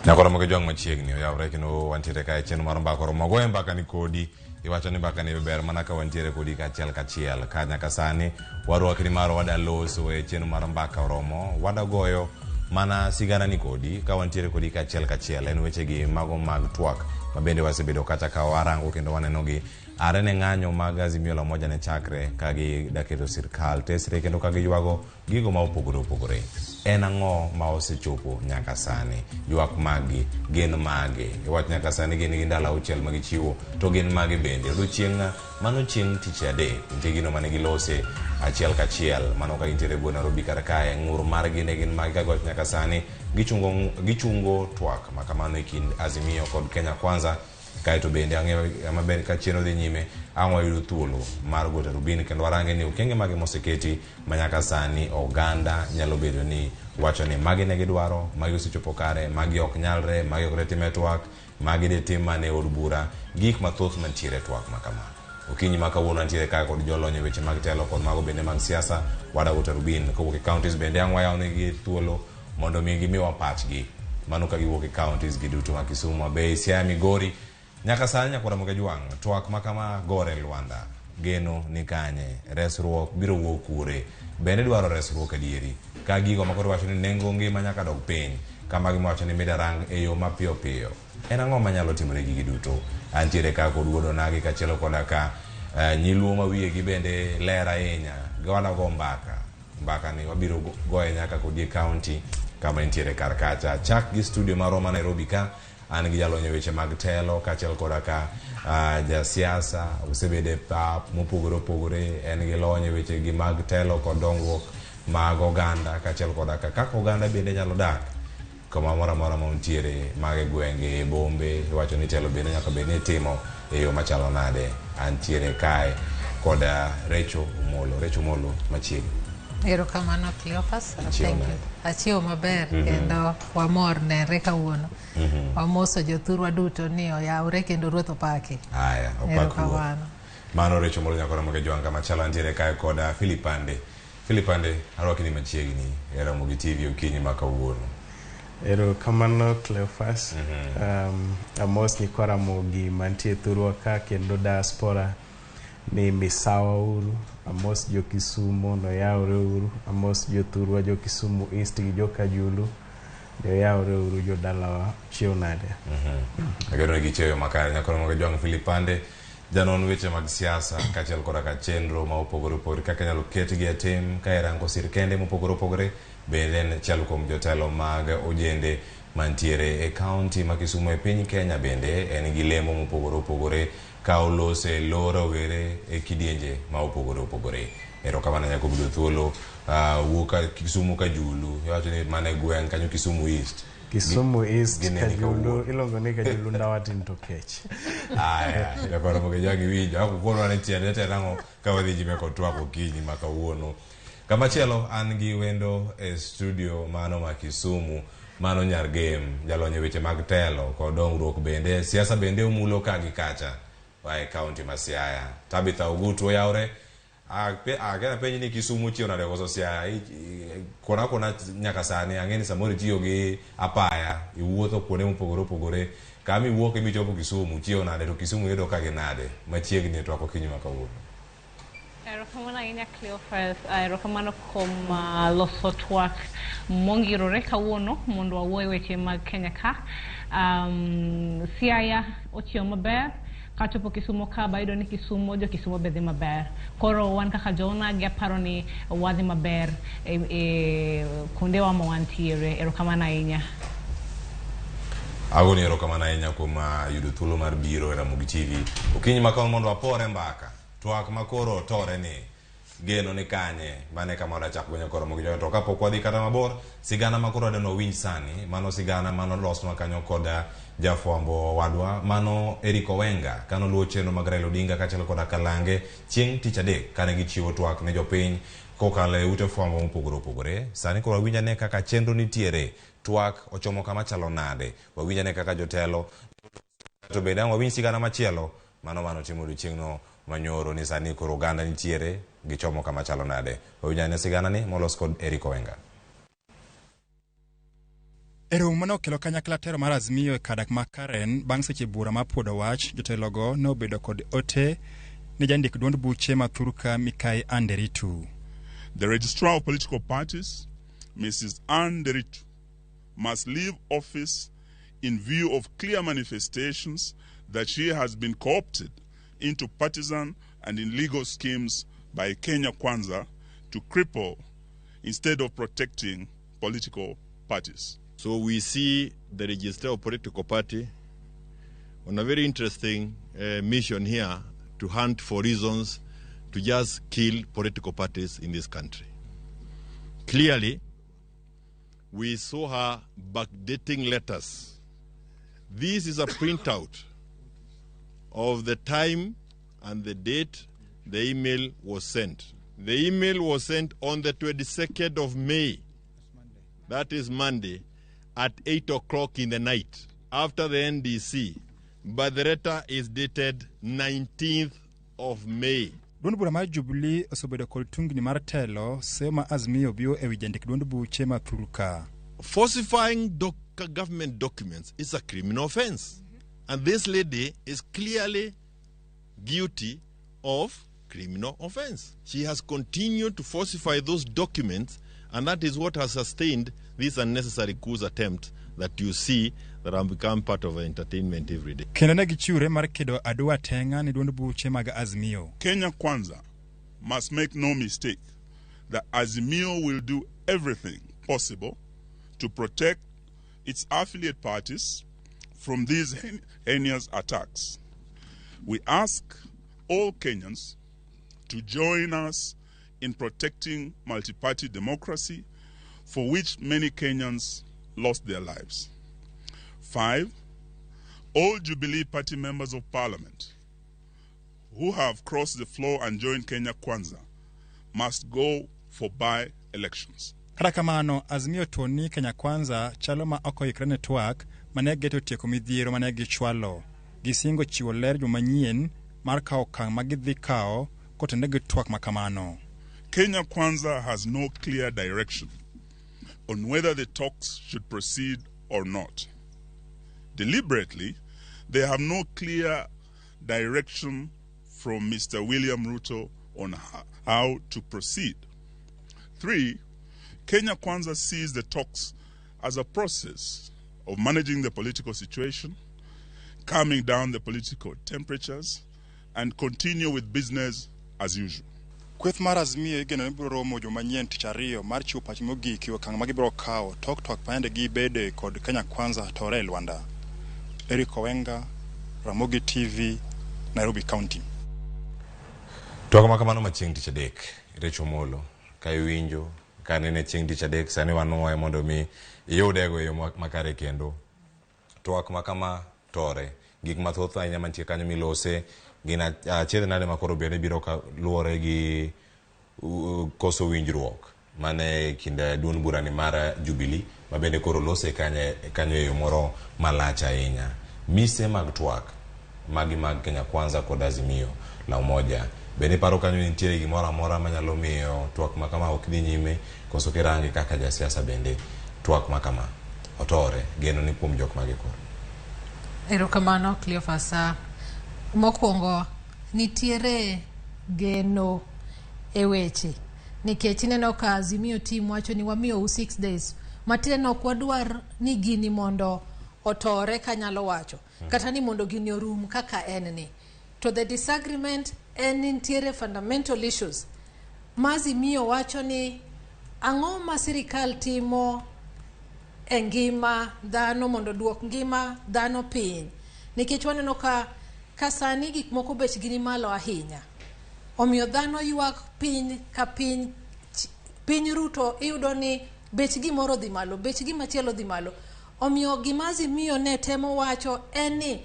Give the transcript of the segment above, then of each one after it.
Nyakoro moke jwang' machiegni oyawre kendo wantiere kae chenro mar mbaka oromo wagoye mbaka ni kodi iwacho ni mbaka ni ber mana ka wantiere kodi kachiel kachiel ka nyaka sani warwakni mar wada loso e chenro mar mbaka oromo wada goyo mana sigana ni kodi ka wantiere kodi kachiel kachiel en wechegi mago mag twak mabende wasebedo kata ka warango kendo wanenogi are ne ng'anyo mag Azimio la Umoja ne chakre ka gidaketo sirkal tesre kendo ka giywago gigo ma opogore opogore. En ang'o ma osechopo nyaka sani? Ywak maggi gin mage? Iwach nyaka sani gin gi ndalo auchiel ma gichiwo to gin mage bende? Odiochieng' mano chieng' tich adek nitie gino mane gilose achiel kachiel mano ka gintiere e Nairobi kar kae ng'ur margi ne gin mage ka giwacho nyaka sani gichungo, gichungo twak ma kamano e kind Azimio kod Kenya Kwanza Kaeto bende ang'eyo maber ka chenro dhi nyime, ang' wayudo thuolo mar go tarubin kendo warange ni okenge mage moseketi ma nyaka sani oganda nyalo bedo ni wacho ni magi ne gidwaro, magi osechopo kare, magi ok nyalre, magi ok detim e twak, magi detim mana e od bura, gik mathoth mantiere e twak ma kama. Okinyi ma kawuono antiere kae kod jolony e weche mag telo kod mago bende mag siasa, wadago tarubin kowuok e counties bende ang' wayawnegi thuolo mondo mi gimiwa pachgi mano ka giwuok e counties gi duto ma Kisumu, Mabei, Siaya, Migori nyaka sani nyaka Ramogi Ajwang'. Twak ma kama gore Lwanda geno ni kanye resruok biro wuok kure bende dwaro resruok adieri ka gigo ma koro wacho ni nengo ngima nyaka dog piny kama giwacho ni mida rang e yo mapiyo piyo en ang'o manyalo timore gigi duto antiere ka kod wuod onagi kaachiel koda ka nyiluo ma wiyegi bende ler ahinya gwana go mbaka mbaka ni wabiro goye nyaka kodi e county kama entiere kar kacha chak gi studio marwa ma Nairobi ka an gi jalony e weche mag telo kaachiel koda ka jasiasa osebedo e pap mopogore opogore en gi lony e weche gi mag telo kod dongruok mag oganda kaachiel koda ka kaka oganda bende nyalo dak kama moro amora ma untiere mag e gwenge e bombe iwacho ni telo bende nyaka bed ni itimo e yo machalo nade antiere kae koda Recho Omolo. Recho Omolo machiegni. Erokamano Cleophas. Achiewo Thank you. nade? Achiewo maber kendo wamor nenre kawuono. Wamoso jothurwa duto ni oyawre kendo Ruoth opaki. Haya, opak Ruoth. Erokamano. Mano Recho Omolo nyakora moge jwang' kama chalo antiere kae koda Philip Ande. Philip Ande, arwaki ni machiegni e Ramogi TV okinyi ma kawuono. Erokamano Cleophas. Amos nyikwa Ramogi mantie thurwa ka kendo diaspora ni misawa uru. Amos jo Kisumo noyawre uru. Amos jothurwa jo Kisumu East gi jo Kajulu noyawre uru jodalawa chiew nade. Ageno ni gichiewo makare nyakora moge jwang' Philip Ande janon weche mag siasa kaachiel koda ka chenro ma opogore opogore kaka inyalo ketgi e tim ka irango sirkende mopogore opogore bende en achiel kuom jotelo mag ojende mantiere e kaunti ma Kisumu e piny Kenya bende en gi lemo mopogore opogore ka olose lo rowere e kidienje ma opogore opogore. Erokamano nyaka yudo thuolo wuok ka Kisumu Kajulu iwacho ni mana e gweng' kanyo Kisumu East. Kisumu East gineni Kajulu kawuono. iluongo ni Kajulu ndawa tin to kech. Aya, jakoro moke jwangi winjo. Ako kuonwa ni tiende te nang'o ka wadhi nyime kod twak okinyi ma kawuono. Kamachielo an gi wendo e studio mano ma Kisumu, mano nyar Gem, jalony e weche mag telo kod dongruok bende, siasa bende omulo ka gi kacha e kaunti ma Siaya. Tabitha Ogutu oyawre. Akena penj ni Kisumu chiew nade koso Siaya? Kona kona nyaka sani ang'e ni samoro itiyo gi apaya, iwuotho kuonde mopogore opogore. Kama iwuok emichopo Kisumu, chiew nade to Kisumu yudo ka gi nade machiegni e twak okinyi ma kawuono. Erokamano ahinya Cleophas, erokamano kuom loso twak mongirore kawuono mondo wawuo e weche mag Kenya ka. Siaya ochiew maber, kachopo Kisumo ka bayudo ni Kisumo, jo Kisumo be dhi maber. Koro wan kaka jo onagi aparo ni wadhi maber e kuondewa ma wantiere. Erokamano ahinya. Agoni erokamano ahinya kuom yudo thuolo mar biro e Ramogi TV. Okinyi ma kawuono mondo wapore mbaka. Twak ma koro tore ni. Geno ni kanye? Mane kama wadachak go nyakoro mogi to kapok wadhi kata mabor, sigana ma koro wadwa winj sani, mano sigana mano losnwa kanyo kod jafwambo wadwa mano Eric Owenga kanoluwo chenro mag Raila Odinga kaachiel koda Kalange chieng' tich adek kane gichiwo twak ne jopiny kokalo e ute fwambo mopogore opogore. Sani koro wawinj ane kaka chenro nitiere, twak ochomo kama chalo nade, wawinj ane kaka jotelo to bende ang' wawinj sigana machielo mano manotimo odiochieng'no manyoro ni sani koro oganda nitiere gichomo kama chalo nade. Wawinj ane sigana ni molos kod Eric Owenga. E romo mane okelo kanyakla tero mar Azimio e kar dak ma Karen bang' seche bura mar puodho wach, jotelogo ne obedo kod ote ne jandik duond buche ma thurka Mikai Anne Nderitu. The Registrar of Political Parties, Mrs. Anne Nderitu, must leave office in view of clear manifestations that she has been co-opted into partisan and illegal schemes by Kenya Kwanza to cripple instead of protecting political parties. So we see the Registrar of Political Party on a very interesting mission here to hunt for reasons to just kill political parties in this country. Clearly, we saw her backdating letters. This is a printout of the time and the date the email was sent. The email was sent on the 22nd of May. That is Monday, at 8 o'clock in the night, after the NDC. But the letter is dated 19th of May. Duond bura mar Jubilee osebedo kod tungni mar telo seyo ma Azimio biro ewi jandik duond buche ma thurka. Falsifying government documents is a criminal offense. And this lady is clearly guilty of criminal offense. She has continued to falsify those documents, and that is what has sustained this unnecessary coup attempt that you see that have become part of our entertainment every day. Kendo ne gichiwre mar kedo adwa teng'a ne duond buche mag Azimio. Kenya Kwanza must make no mistake that Azimio will do everything possible to protect its affiliate parties from these heinous attacks. We ask all Kenyans to join us in protecting multi-party democracy, for which many Kenyans lost their lives. 5, all Jubilee Party members of parliament who have crossed the floor and joined Kenya Kwanza must go for by-elections. Kata kamano, Azimio tuo ni Kenya Kwanza chalo ma ok oikre ne twak mane geto tieko midhiero mane gichwalo. Gisingo chiwo ler juma manyien mar kawo okang' ma gidhi kawo kotenore gi twak ma kamano. Kenya Kwanza has no clear direction on whether the talks should proceed or not. Deliberately, they have no clear direction from Mr. William Ruto on how to proceed. 3, Kenya Kwanza sees the talks as a process of managing the political situation, calming down the political temperatures, and continue with business as usual. Kweth mar Azimio igeno ni biro romo juma manyien tich ariyo mar chiwo pach mogik e okang' ma gibiro kawo tok twak manende gibede kod Kenya Kwanza tore e Lwanda. Eric Owenga, Ramogi TV, Nairobi County. Twak ma kamano ma chieng' tich adek, Rachel Omolo, ka iwinjo, ka nene chieng' tich adek, sani wanuoye mondo mi iyudego e yo makare kendo. Twak ma kama tore, gik mathoth ahinya mantie kanyo milose, gin achiedh nade ma koro bende biro ka luwore gi koso winjruok mane kind duond bura ni mar Jubilee ma bende koro lose kanyo e yo moro malach ahinya. Mise mag twak magi mag Kenya Kwanza kod Azimio la Umoja, bende iparo kanyo ni nitiere gimoro amora manyalo miyo twak ma kama ok dhi nyime, koso kirange kaka jasiasa bende twak ma kama otore, geno ni kuom jok mage koro? Erokamano Cleophas. Mokwongo nitiere geno e weche nikech ineno ka Azimio team wacho ni wamiyou 6 days matiende ok wadwar ni gini mondo otore kanyalo wacho kata ni mondo gini orum kaka en ni. To the disagreement en nitiere fundamental issues ma Azimio wacho ni ang'o ma sirikal timo e ngima dhano mondo duok ngima dhano piny, nikech waneno ka sani gik moko bechgi ni malo ahinya. Omiyo dhano ywak piny ka piny piny Ruto iyudo ni bech gimoro dhi malo, bech gimachielo dhi malo. Omiyo gima Azimio ne temo wacho en ni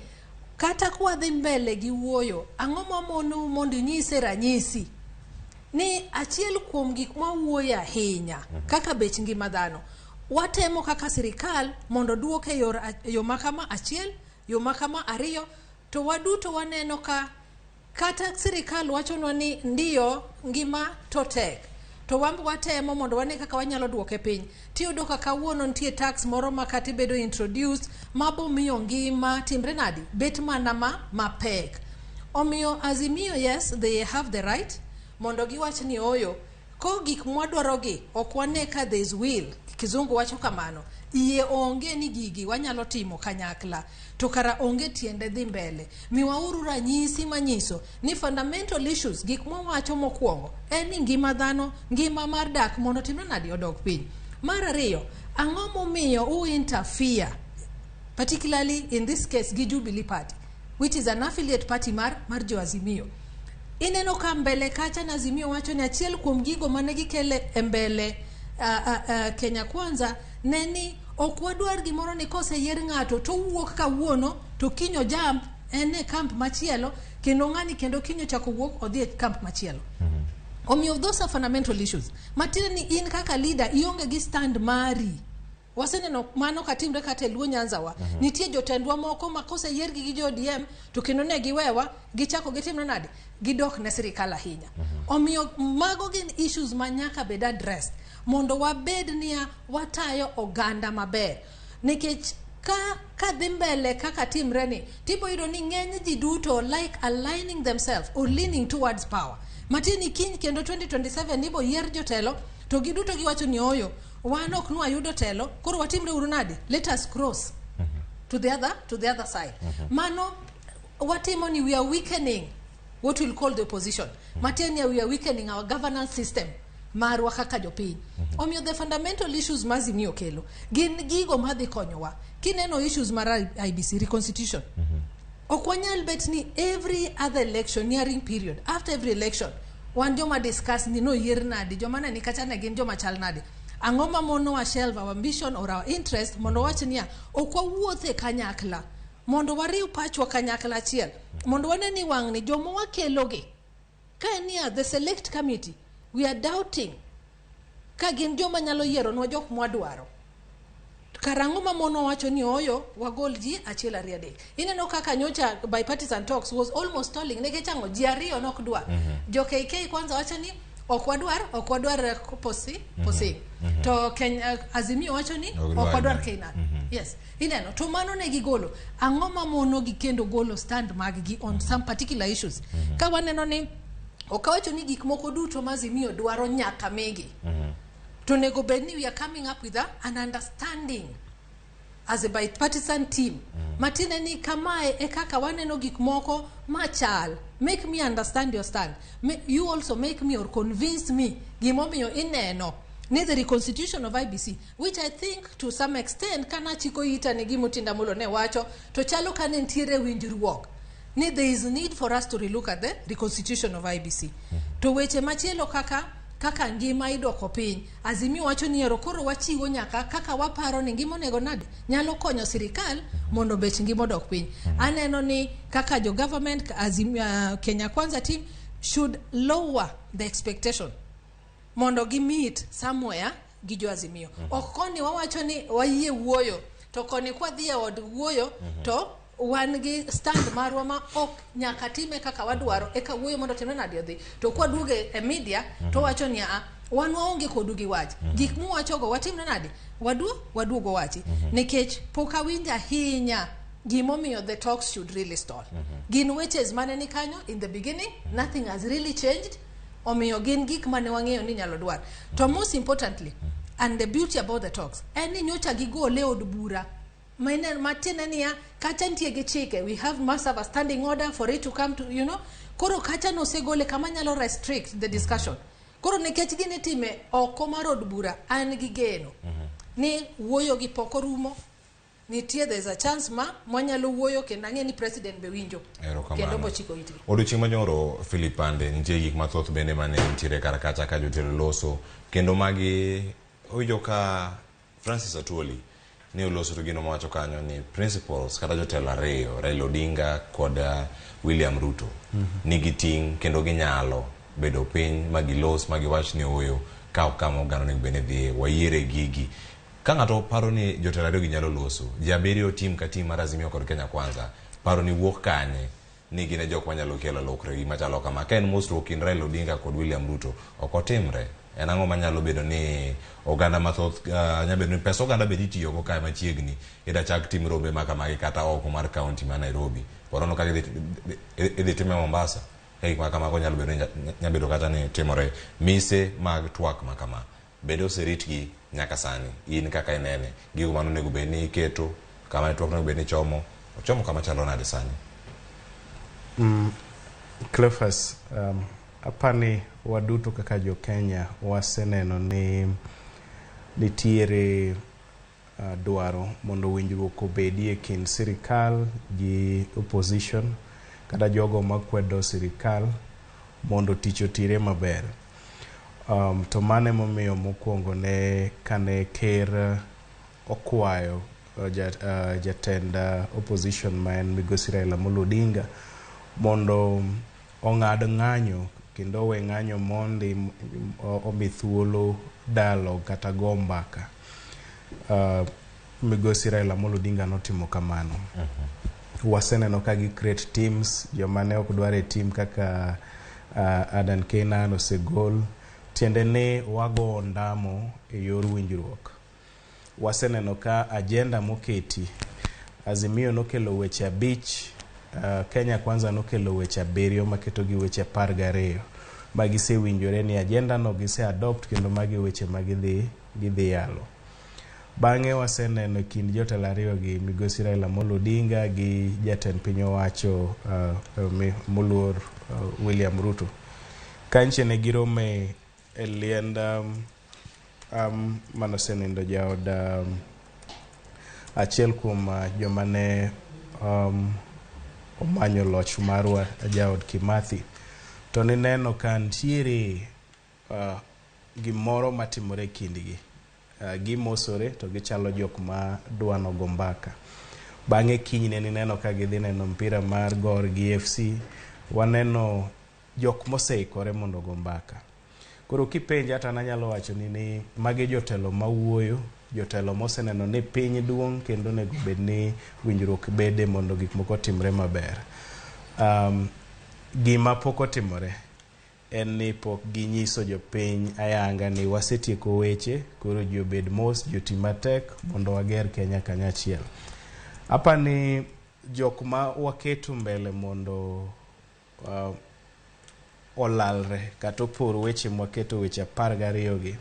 kata kwadhi mbele gi wuoyo, ang'o mamonou mondo inyise ranyisi ni achiel kuom gik mawuoyo ahinya kaka bech ngima dhano watemo kaka sirikal mondo duok e yor yo makama achiel, yo makama ariyo, to waduto waneno ka kata sirikal wachonwa ni ndiyo ngima to tek, to wan watemo mondo wane kaka wanyalo duoke piny. Tiyudo ka kawuono nitie tax moro ma kata ibedo introduced mabomiyo ngima timre nadi bet mana ma mapek. Omiyo Azimio, yes, they have the right mondo giwach ni oyo ko gik mwadwarogi ok wane ka there is will. Kizungu wacho kamano, yie onge ni gigi wanyalo timo kanyakla, to kara onge tiende dhi mbele. Miwauru ranyisi manyiso ni fundamental issues, gik mwawacho mokwongo en ni ngima dhano, ngima mar dak mondo timre nadi odog piny. Mar ariyo, ang'o momiyo u interfere particularly in this case gi Jubilee Party, which is an affiliate party mar jo Azimio? Ineno ka mbele kacha na Azimio wacho ni achiel kuom gigo mane gikele e mbele Kenya Kwanza ne ni ok wadwar gimoro ni koseyier ng'ato to owuok kawuono to kiny ojump en e camp machielo, kendo ng'ani kendo kiny ochako wuok odhi e camp machielo. Omiyo those are fundamental issues matiende ni in kaka leader ionge gi stand mari. Waseneno mano katimre kata e Luo Nyanza wa. Nitie jotendwa moko ma koseyiergi gi jo ODM to kendo ne giwewa gichako gitimre nade, gidok ne sirikal ahinya. Omiyo mago gin issues ma nyaka bed addressed mondo wabed niya watayo oganda maber, nikech ka dhi mbele kaka timre ni tibo yudo ni ng'eny ji duto like aligning themselves or leaning towards power. Matiende ni kiny kendo 2027 ibo yier jotelo to giduto giwacho ni oyo wan ok nwayudo telo, koro watimre uru nade, let us cross to the other side. Mano watimo ni we are weakening what we'll call the opposition. Matiende ni we are weakening our governance system marwa kaka jopiny. Omiyo the fundamental issues ma Azimio kelo gin gigo madhi konyowa. Kineno issues mar IEBC reconstitution, ok wanyal bet ni every other election nearing period, after every election wan joma discuss ni noyier nadi, joma ne ni kacha ne gin joma chal nade. Ang'o ma monowa shelve our ambition or our interest mondo wach niya ok wawuothe kanyakla mondo wariw pachwa kanyakla achiel mondo wane ni wang'ni joma wakelogi ka en niya the select committee, we are doubting ka gin joma nyalo yieronwa jok mwadwaro. Karang'o ma mono wacho ni oyo wagol ji achiel ariyo adek? Ineno kaka nyocha bipartisan talks was almost stalling nikech ang'o? Ji ariyo nok dwar. Jo KK kwanza wacho ni ok wadwar posi posing to Kenya Azimio wacho ni Ok ok wadwar dwar. Keynan. Yes, ineno to mano ne gigolo. Ang'o ma mono gi kendo golo stand mag gi on some particular issues? Ka waneno ni ok awacho ni gik moko duto ma Azimio dwaro nyaka migi, to onego bed ni we are coming up with an understanding as a bipartisan team. Matiende ni kamae e kaka waneno gik moko machal. Make me understand your stand. You also make me or convince me gimomiyo ineno ni the reconstitution of IEBC, which I think to some extent kana chiko ita ni gima Otiende Amollo ne wacho to chalo ka ne nitiere winjruok ni there is need for us to relook at the reconstitution of IEBC. To weche machielo kaka ngima idoko piny, Azimio wacho ni ero koro wachiwo nyaka kaka waparo ni ngima onego nade nyalo konyo sirikal mondo bech ngima odok piny. Aneno ni kaka jo government Azimio, Kenya Kwanza team should lower the expectation mondo gi meet somewhere gi jo Azimio. Ok koni wawacho ni wayie wuoyo to koni kwadhi e od wuoyo to wan gi stand marwa ma ok nyaka time kaka wadwaro eka wuoyo mondo timre nade odhi, to kwaduogo e media to wacho ni aa wan waonge kodu gi wach, gik muwachogo watimre nade waduogo wachi, nikech pok awinjo ahinya gimomiyo the talks should really stall. Gin weches mane ni kanyo in the beginning, nothing has really changed. Omiyo gin gik mane wang'eyo ni nyalo dwar. To most importantly, and the beauty about the talks en ni nyocha gigole e od bura matiende niya kacha nitie gi chike, we have must have a standing order for it to come to koro kacha nosegole kama nyalo restrict the discussion. Koro nikech gini itime oko mar od bura, an gi geno ni wuoyo gi pok orumo. Nitie, there is a chance ma mwanyalo wuoyo kendo ang'e ni president be winjo Erokamano. kendo bochiko itgi. Odiochieng' manyoro Philip Pande, nitie gik mathoth bende mane nitiere kar kacha ka jotelo loso kendo magi owinjo ka Francis Atwoli ne oloso to gino mowacho kanyo ni principals kata jotelo ariyo Raila Odinga kod William Ruto nigi ting' kendo ginyalo bedo piny ma gilos ma giwach ni ooyo ka ok kama oganda onego bed ni dhiye wayiere gigi ka ng'ato paro ni jotelo ariyo gi nyalo loso ji abiriyo tim ka tim mar Azimio kod Kenya Kwanza paro ni wuok kanye ni gin e jok manyalo kelo lokruok gima chalo kama ka en mosruok kind Raila Odinga kod William Ruto ok otimre en ang'o manyalo bedo ni oganda mathoth nyalo bedo ni pesa oganda bende itiyogo kae machiegni ida chak tim rombe ma kamagi kata oko mar kaunti ma Nairobi porono kaka idhi time Mombasa ka gik ma kamago nyalo bedo ni nyalo bedo kata ni timore mise mag twak ma kama bende oseritgi nyaka sani in kaka inene gigo mane onego bed ni iketo kama ne twak onego bed ni chomo ochomo kama chalo nade sani? Cleophas, apani waduto kaka jo Kenya waseneno ni nitiere dwaro mondo winjruok obedi e kind sirikal gi opposition kata jogo makwedo sirikal mondo tich otire maber. To mano emomiyo mokwongo ne kane ker okwayo jatend opposition ma en migosi Raila Amolo Odinga mondo ong'ad ng'anyo kendo owe ng'anyo mondi omi thuolo dialogue kata go mbaka. Migosi Raila Amolo Odinga notimo kamano. Waseneno ka gi create teams, joma ne ok dwar e team kaka Adan Keynan osegol, tiende ni wago ondamo e yor winjruok. Waseneno ka agenda moketi, Azimio nokelo weche 5, Kenya Kwanza nokelo weche 7 maketo gi weche 12 ma gisewinjore ni agenda no gise adopt kendo magi weche ma gidhi yalo. Bang'e waseneno kind jotelo ariyo gi migosi Raila Amolo Odinga gi jatend piny owacho moluor William Ruto. Kanche ne girome e liend manosenindo jaod achiel kuom joma ne omanyo loch marwa jaod Kimathi. To nineno ka nitiere gimoro matimore e kindgi. Gimosore to gichalo jok ma dwa nogo mbaka. Bang'e kinyne nineno ka gidhi neno mpira mar Gor gi FC, waneno jok moseikore mondo ogo mbaka. Koro kipenja to an anyalo wacho ni magi jotelo mawuoyo, jotelo moseneno ni piny duong' kendo onego bed ni winjruok bede mondo gik moko otimre maber. Gima pok otimore en ni pok ginyiso jopiny ayanga ni wasetieko weche, koro ji obed mos, ji oti matek mondo wager Kenya kanyachiel. Apani jok ma waketo mbele mondo olalre kata opor weche mwaketo weche 12 gi,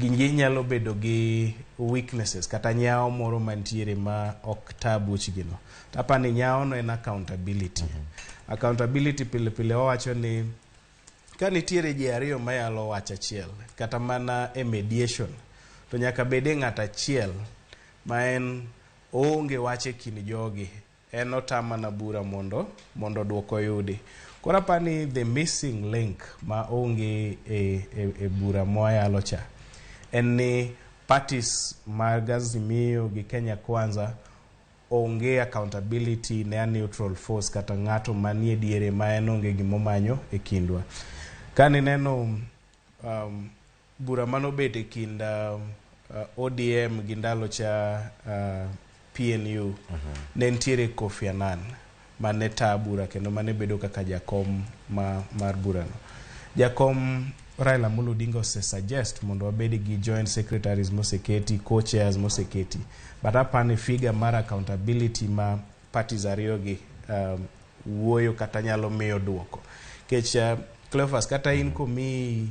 ginyalo bedo gi weaknesses kata nyawo moro mantiere ma ok ta buchgi no. To apani nyawo no en accountability. Accountability pile pile wawacho ni ka nitiere ji ariyo mayalo wach achiel kata mana e mediation to nyaka bede ng'at achiel ma en oonge wach e kind jogi, en otamana bura mondo duoko oyudi. Koro apani the missing link ma onge e bura mwayalo cha en ni parties mag Azimio gi Kenya Kwanza onge accountability ne a neutral force kata ng'ato manie diere ma en onge gimomanyo e kindwa. Kanineno bura manobet e kind ODM gi ndalo cha PNU, ne nitiere Kofi Annan mane ta bura kendo mane bedo kaka jakom mar burano. Jakom Raila Amolo Odinga ose suggest mondo wabed gi joint secretaries moseketi, co-chairs moseketi. But apani figure mar accountability ma parties ariyo gi wuoyo kata nyalo miyo duoko. Kech Cleophas, kata in komiyi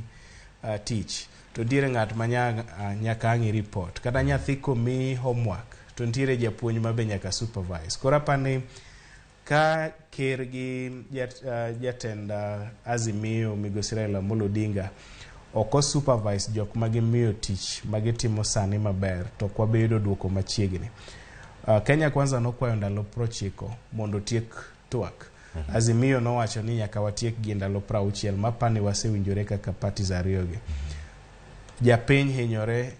tich to nitiere ng'at ma nyaka ang' i report. Kata nyathi komiyi homework to nitiere japuonj ma be nyaka supervise. Koro apani ka ker gi jatend Azimio migosi Raila Amolo Odinga ok o supervise jok ma gimiyo tich ma gitimo sani maber to ok wabi yudo duoko machiegni. Kenya Kwanza nokwayo ndalo 90 mondo otiek twak. Azimio nowacho ni nyaka watiek gi ndalo 60, mapani wasewinjore kaka parties ariyogi. Japiny hinyore,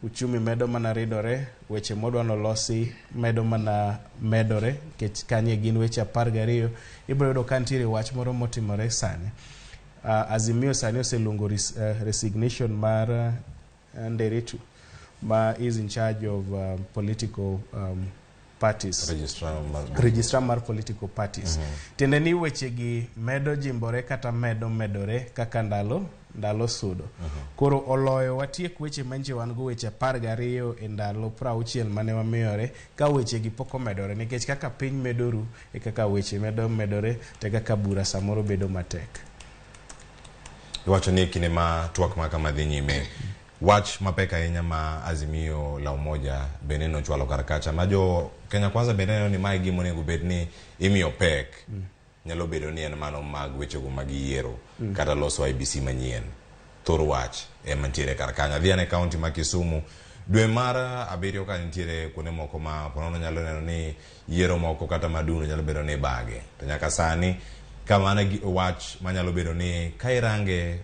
uchumi medo mana ridore, weche modwa nolosi medo mana medore, nikech kanye gin weche 12. Ibiro yudo ka nitiere wach moro motimore sani. Azimio sani oseluongo resignation mar Nderitu, ma is in charge of political parties. Registrar mar Registrar mar political parties. Tiende ni weche gi medo jimbore kata medo medore kaka ndalo sudo. Koro oloyo watiek weche manche wan go, weche 12, e ndalo 60 mane wamiyore, ka weche gi pok omedore, nikech kaka piny medo ru e kaka weche medo medore, te kaka bura samoro bedo matek. Iwacho ni e kinde ma twak ma kama dhi nyime, wach mapek ahinya ma Azimio la Umoja bende nochwalo kar kacha ma jo Kenya Kwanza bende neno ni mae gima onego bed ni imiyo pek, nyalo bedo ni en mano mag wechego mag yiero kata loso IEBC manyien. Thor wach ema nitiere kar kanyo. Adhi ane kaunti ma Kisumu dwe mar 7 ka nitiere kuonde moko ma ponono nyalo neno ni yiero moko kata madundo nyalo bedo ni bage, to nyaka sani kamano wach manyalo bedo ni ka irange,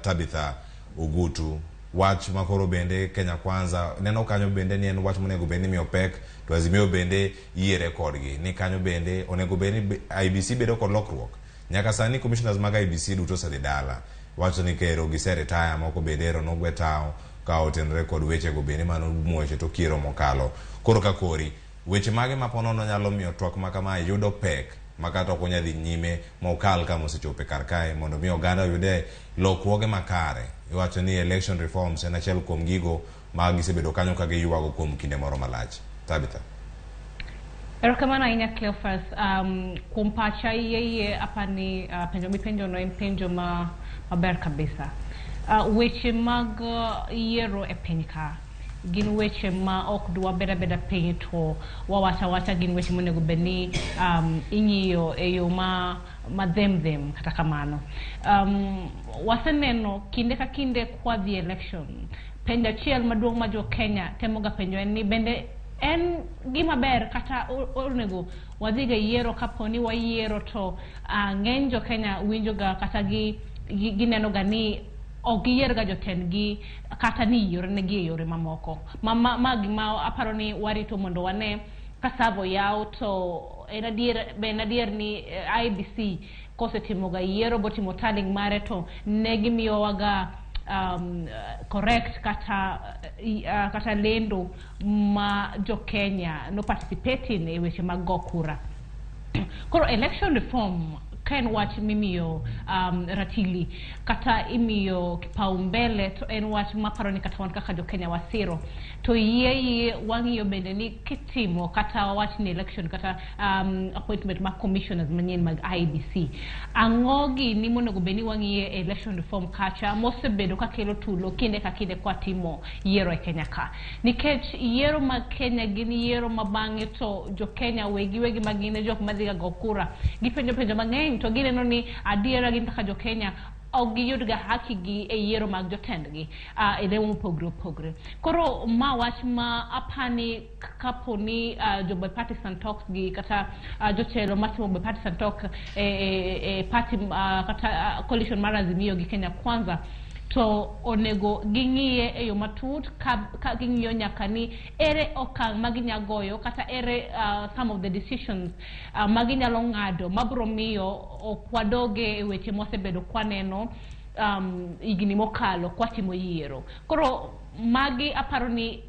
Tabitha Ogutu, wach makoro bende Kenya Kwanza neno kanyo bende ni en wach monego bed ni imiyo pek, to Azimio bende yiere kodgi ni kanyo bende onego bed ni IEBC bedo kod lokruok. Nyaka sani commissioners mag IEBC duto osedhi dala, wacho ni kero gise retire, moko bende ero nogwe tao ka otenore kod wechego bende mano muoche to kiero mokalo. Koro ka kori weche mage ma ponono nyalo miyo twak ma kamae yudo pek ma kata ok onyal dhi nyime mokal kama osechope kar kae, mondo mi oganda oyude lokruoge makare? Iwacho ni election reforms en achiel kuom gigo ma gisebedo kanyo ka giywago kuom kinde moro malach. Tabitha. Erokamano ahinya, Cleophas. Kuom pacha iye apani penjo mipenjo no en penjo ma maber kabisa. Weche mag yiero e piny ka gin weche ma ok dwa bed abeda piny to wawacho awacha, gin weche monego bed ni ing'iyo e yo ma madhem dhem. Kata kamano, waseneno kinde ka kinde kwadhi election, penjo achiel maduong' ma jo Kenya temoga penjo en ni bende en gima ber kata onego wadhiga yiero. Kapo ni wayiero to ng'eny jo Kenya winjoga kata gi gineno ga ni ok giyierga jotendgi kata ni iorenegi e yore mamoko ma gima aparo ni warito mondo wane ka savo yaw to en adier, be en adier ni IEBC kosetimoga yiero botimo tallying mare to ne gimiyowaga correct kata lendo ma jo Kenya no participate in e weche mag go kura. Koro election reform ka en wach mimiyo ratili kata imiyo kipaumbele, to en wach maparo ni kata wan kaka jo Kenya wasiro to yie wang'iyo bende ni kitimo kata wawach ni election kata appointment mag commissioners manyien mag IEBC, ang'o gini monego bed ni wang'iye e election reform kacha mosebedo kakelo tulo kinde ka kinde kwatimo yiero e Kenya ka, nikech yiero mag Kenya gin yiero ma bang'e to jo Kenya wegi wegi ma gin e jok madhiga go kura gipenjo penjo mang'eny to gineno ni adiera gin kaka jo Kenya ok giyudga haki gi e yiero mag jotendgi e lemo mopogore opogore. Koro ma wach ma apani kapo ni jo bipartisan talks gi kata jotelo matimo bipartisan talk e party kata coalition mar Azimio gi Kenya Kwanza to onego ging'iye e yo matut ka ging'iyo nyaka ni ere okang' ma ginya goyo kata ere some of the decisions ma ginyalo ng'ado mabiro miyo ok wadoge e weche mwasebedo kwaneno higni mokalo kwatimo yiero. Koro magi aparo ni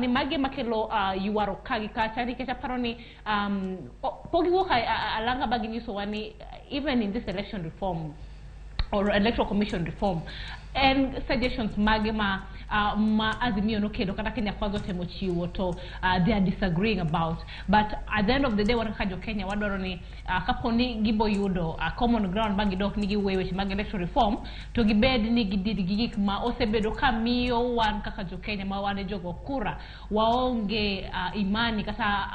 magi makelo ywaruok ka gi kacha, nikech aparo ni pok giwuok alanga ba ginyisowa ni even in this election reform or Electoral Commission reform en suggestions mage ma Azimio nokelo kata Kenya Kwanza otemo chiwo to they are disagreeing about. But at the end of the day, wan kaka jo Kenya wadwaro ni kapo ni gibo yudo common ground ma gidok ni giweyo weche mag electoral reform to gibed ni gidid gi gik ma osebedo ka miyo wan kaka jo Kenya ma wan e jogo kura waonge imani kata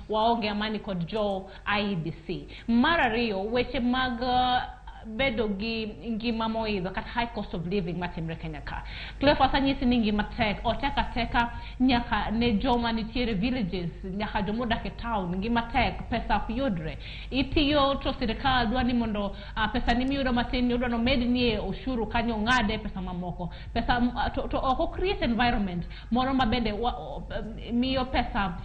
waonge amani kod jo IEBC. Mar ariyo, weche mag Bedo gi ngima moidho kata high cost of living matimre Kenya ka. Cleophas, anyisi ni ngima tek, otek ateka nyaka ne joma nitiere villages, nyaka jomodak e town, ngima tek, pesa ok yudre. Itiyo to sirikal dwa ni mondo pesa ni miyudo matin ni odwa nomednie ushuru kanyo, ng'ade pesa mamoko. Pesa to ok o create environment moro ma bende miyo pesa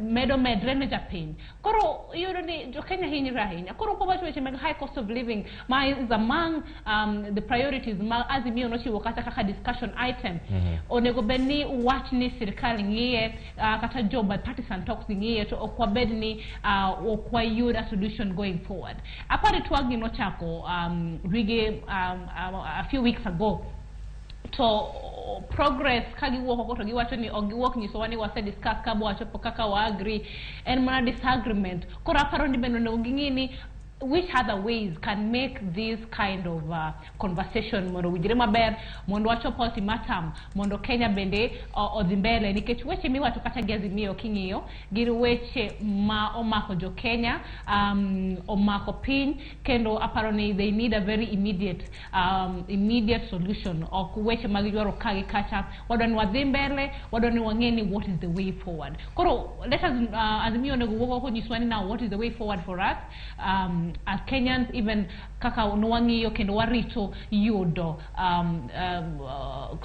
medo medre ne japiny. Koro iyudo ni jo Kenya hinyre ahinya. Koro kwawacho weche mag high cost of living ma is among the priorities ma Azimio nochiwo kata kaka discussion item, onego bed ni wach ni sirikal ng'iye, kata jo bipartisan talks ng'iye, to ok wabed ni ok wayud a solution going forward. Apani twagni nochako wige a few weeks ago, to progress ka giwuok oko to giwacho ni ok giwuok nyisowa ni wase discuss ka wachopo kaka wa agree, en mana disagreement. Koro aparo ni bende onego ging'i ni which other ways can make this kind of conversation mondo owinjre maber, mondo wachop ultimatum, mondo Kenya bende odhi mbele, nikech weche miwacho kata gi Azimio king'iyo gin weche ma omako jo Kenya, omako piny, kendo aparo ni they need a very immediate solution. Ok weche mag ywaro ka gi kacha. Wadwa ni wadhi mbele, wadwa ni wang'e ni what is the way forward. Koro let us, Azimio onego wuok oko nyiswa ni now what is the way forward for us as Kenyans, even kaka nwang'iyo kendo warito yudo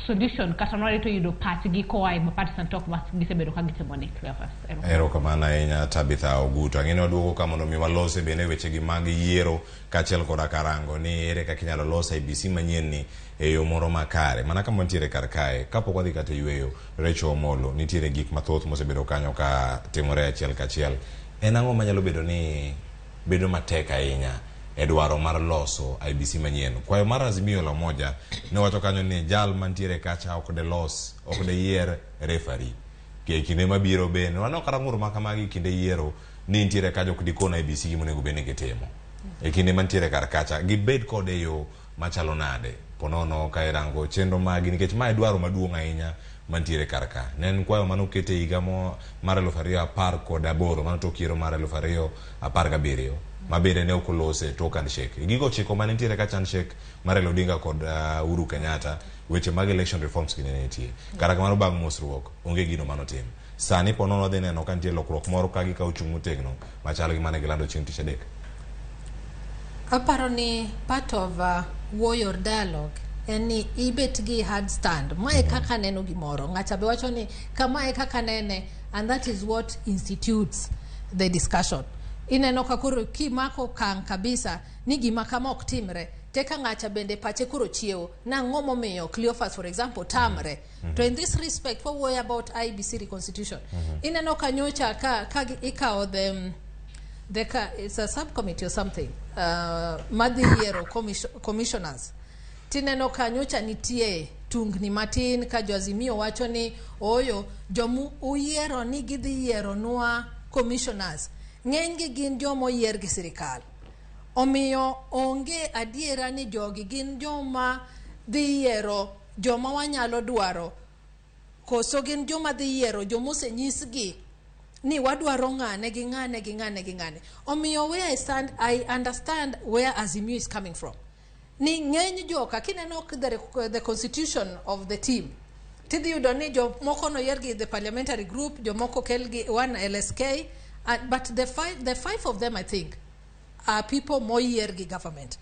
solution kata nwarito yudo pachgi koa e bipartisan talk ma gisebedo ka gitimo ni. Cleophas. Erokamano ahinya, Tabitha Oguto. Ang'e ni waduogo ka mondo mi walose bende wechegi mag yiero kaachiel koda karango ni ere kaka inyalo los IEBC manyien ni e yo moro makare. Mana kama wantiere kar kae, kapok wadhi kata yueyo, Rachel Omolo, nitiere gik mathoth mosebedo kanyo ka timore achiel kachiel. En ang'o manyalo bedo ni bedo matek ahinya e dwaro mar loso IEBC manyien? Kwayo mar Azimio la Umoja ne wacho kanyo ni jal mantiere kacha ok de los, ok de yier referee. E kinde mabiro bende waneno kata ng'ur ma kamagi e kinde yiero ni nitiere kacha ok dikon IEBC gima onego bed ni gitimo. E kinde mantiere kar kacha gibed kode e yo machalo nade ponono ka irango chenro magi, nikech mae dwaro maduong' ahinya mantiere kar ka. Ne en kwayo manoket e higa mar 2018, mano tok yiero mar 2017, ma bende ne ok olose tok handshake. E gigo ochiko mane nitiere kacha, handshake mar Raila Odinga kod Uhuru Kenyatta, weche mag election reforms gi ne nitie. Kata kamano, bang' mosruok onge gino manotim. Sani ponono wadhi neno ka nitie lokruok moro ka gikawo chung' motegno machal gi mane gilando chieng' tich adek. Aparo ni part of wuoyo or dialogue en ni ibet gi hard stand. Mae kaka neno gimoro. Ng'acha be wacho ni kamae kaka nene, and that is what institutes the discussion. Ineno ka koro kimako okang' kabisa ni gima kama ok timre, teka ng'acha bende pache koro chiewo. Nang'o momiyo Cleophas, for example, tamre? To in this respect, wawuoyo about IEBC reconstitution. Ineno ka nyocha ka ikawo the it's a subcommittee or something madhi yiero commissioners, tineno ka nyocha nitie tungni matin ka jo Azimio wacho ni oyo jomu uyiero ni gidhi yieronwa commissioners, ng'enygi gin joma oyier gi sirikal, omiyo onge adiera ni jogi gin joma dhi yiero joma wanyalo dwaro, koso gin joma dhi yiero joma osenyisgi ni wadwaro ng'ane gi ng'ane gi ng'ane gi ng'ane. Omiyo where I stand, I understand where Azimio is coming from, ni ng'eny joka kineno the constitution of the team, tidhi yudo ni jomoko noyier gi the parliamentary group, jomoko kel gi one LSK, but the five of them, I think, are people moyier gi government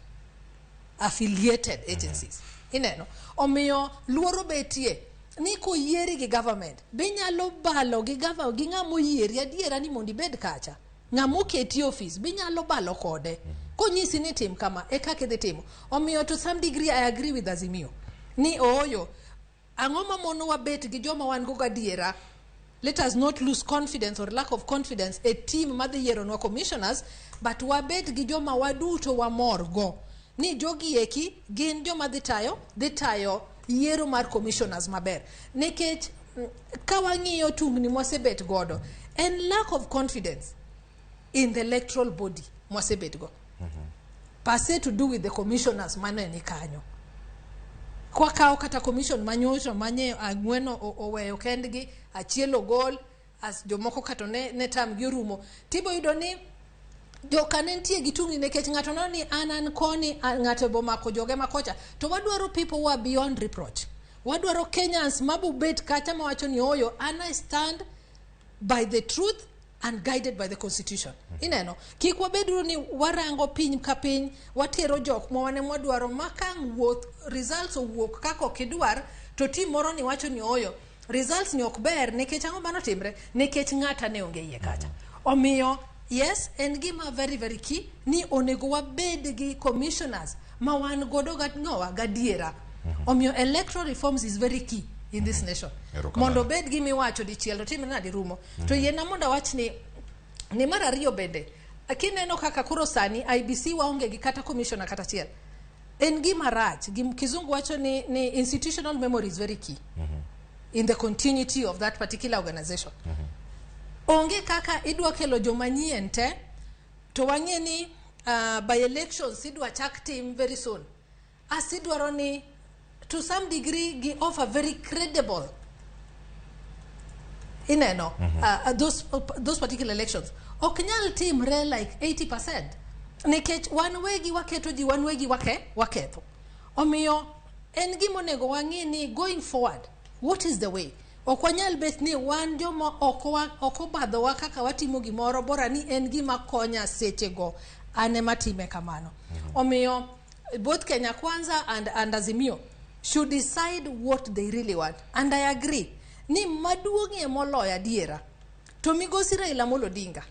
affiliated agencies. Ineno, omiyo luoro betie ni koyieri gi government binyalo balo gi gava gi ng'ama oyieri adiera ni mondo ibed kacha, ng'ama oketi e office binyalo balo kode konyisi ni tim kama e kaka idhi timo. Omiyo to some degree I agree with Azimio ni ooyo, ang'o mamono wabet gi joma wan go gadiera? Let us not lose confidence or lack of confidence e team madhi yieronwa commissioners, but wabed gi joma waduto wamor go ni jogi eki gin joma dhi tayo yiero mar commissioners maber, nikech ka wang'iyo tungni mwasebet godo en lack of confidence in the electoral body mwasebet go per se to do with the commissioners mane ni kanyo. Kwakawo kata commission manyocha manye ang'wen oweyo kendgi, achiel ogol as jomoko kato ne term gi orumo, tibo yudo ni Joka ne nitie gi tungni nikech ng'ato neno ni an an koni, ng'ato bomako joge makocha. To wadwaro people who are beyond reproach. Wadwaro Kenyans mabobet kacha mawacho ni oyo, an I stand by the truth and guided by the constitution. Ineno, kik wabeduru ni warango piny ka piny, watero jok ma wane mwadwaro ma ka wuoth results owuok kaka ok idwar, to team moro ni wacho ni oyo, results ni ok ber nikech ang'o mano timre? Nikech ng'ata ne onge iye kacha. Omiyo, yes, en gima very very key ni onego wabed gi commissioners ma wan godo ng'owa gadiera. Omiyo electoral reforms is very key in this nation. Erokamano. Mondo obed gima iwacho dichiel to timre nadi rumo. To yiena mondo awach ni mar ariyo bende, kineno kaka koro sani IEBC waonge gi kata commissioner kata achiel. En gima rach. Kizungu wacho ni institutional memory is very key in the continuity of that particular organization. Onge kaka idwa kelo joma nyien te to wang'e ni by elections idwa chak tim very soon. As idwaro ni to some degree gi offer very credible ineno those particular elections ok nyal timre like 80% nikech wan wegi waketo ji, wan wegi waketho. Omiyo en gima onego wang'i ni going forward, what is the way? Ok wanyal bet ni wan joma ok obadhowa kaka watimo gimoro, bora ni en gima konya sechego, an ema time kamano. Omiyo both Kenya Kwanza and Azimio should decide what they really want. And I agree ni maduong'ie moloyo adiera to migosi Raila Amolo Odinga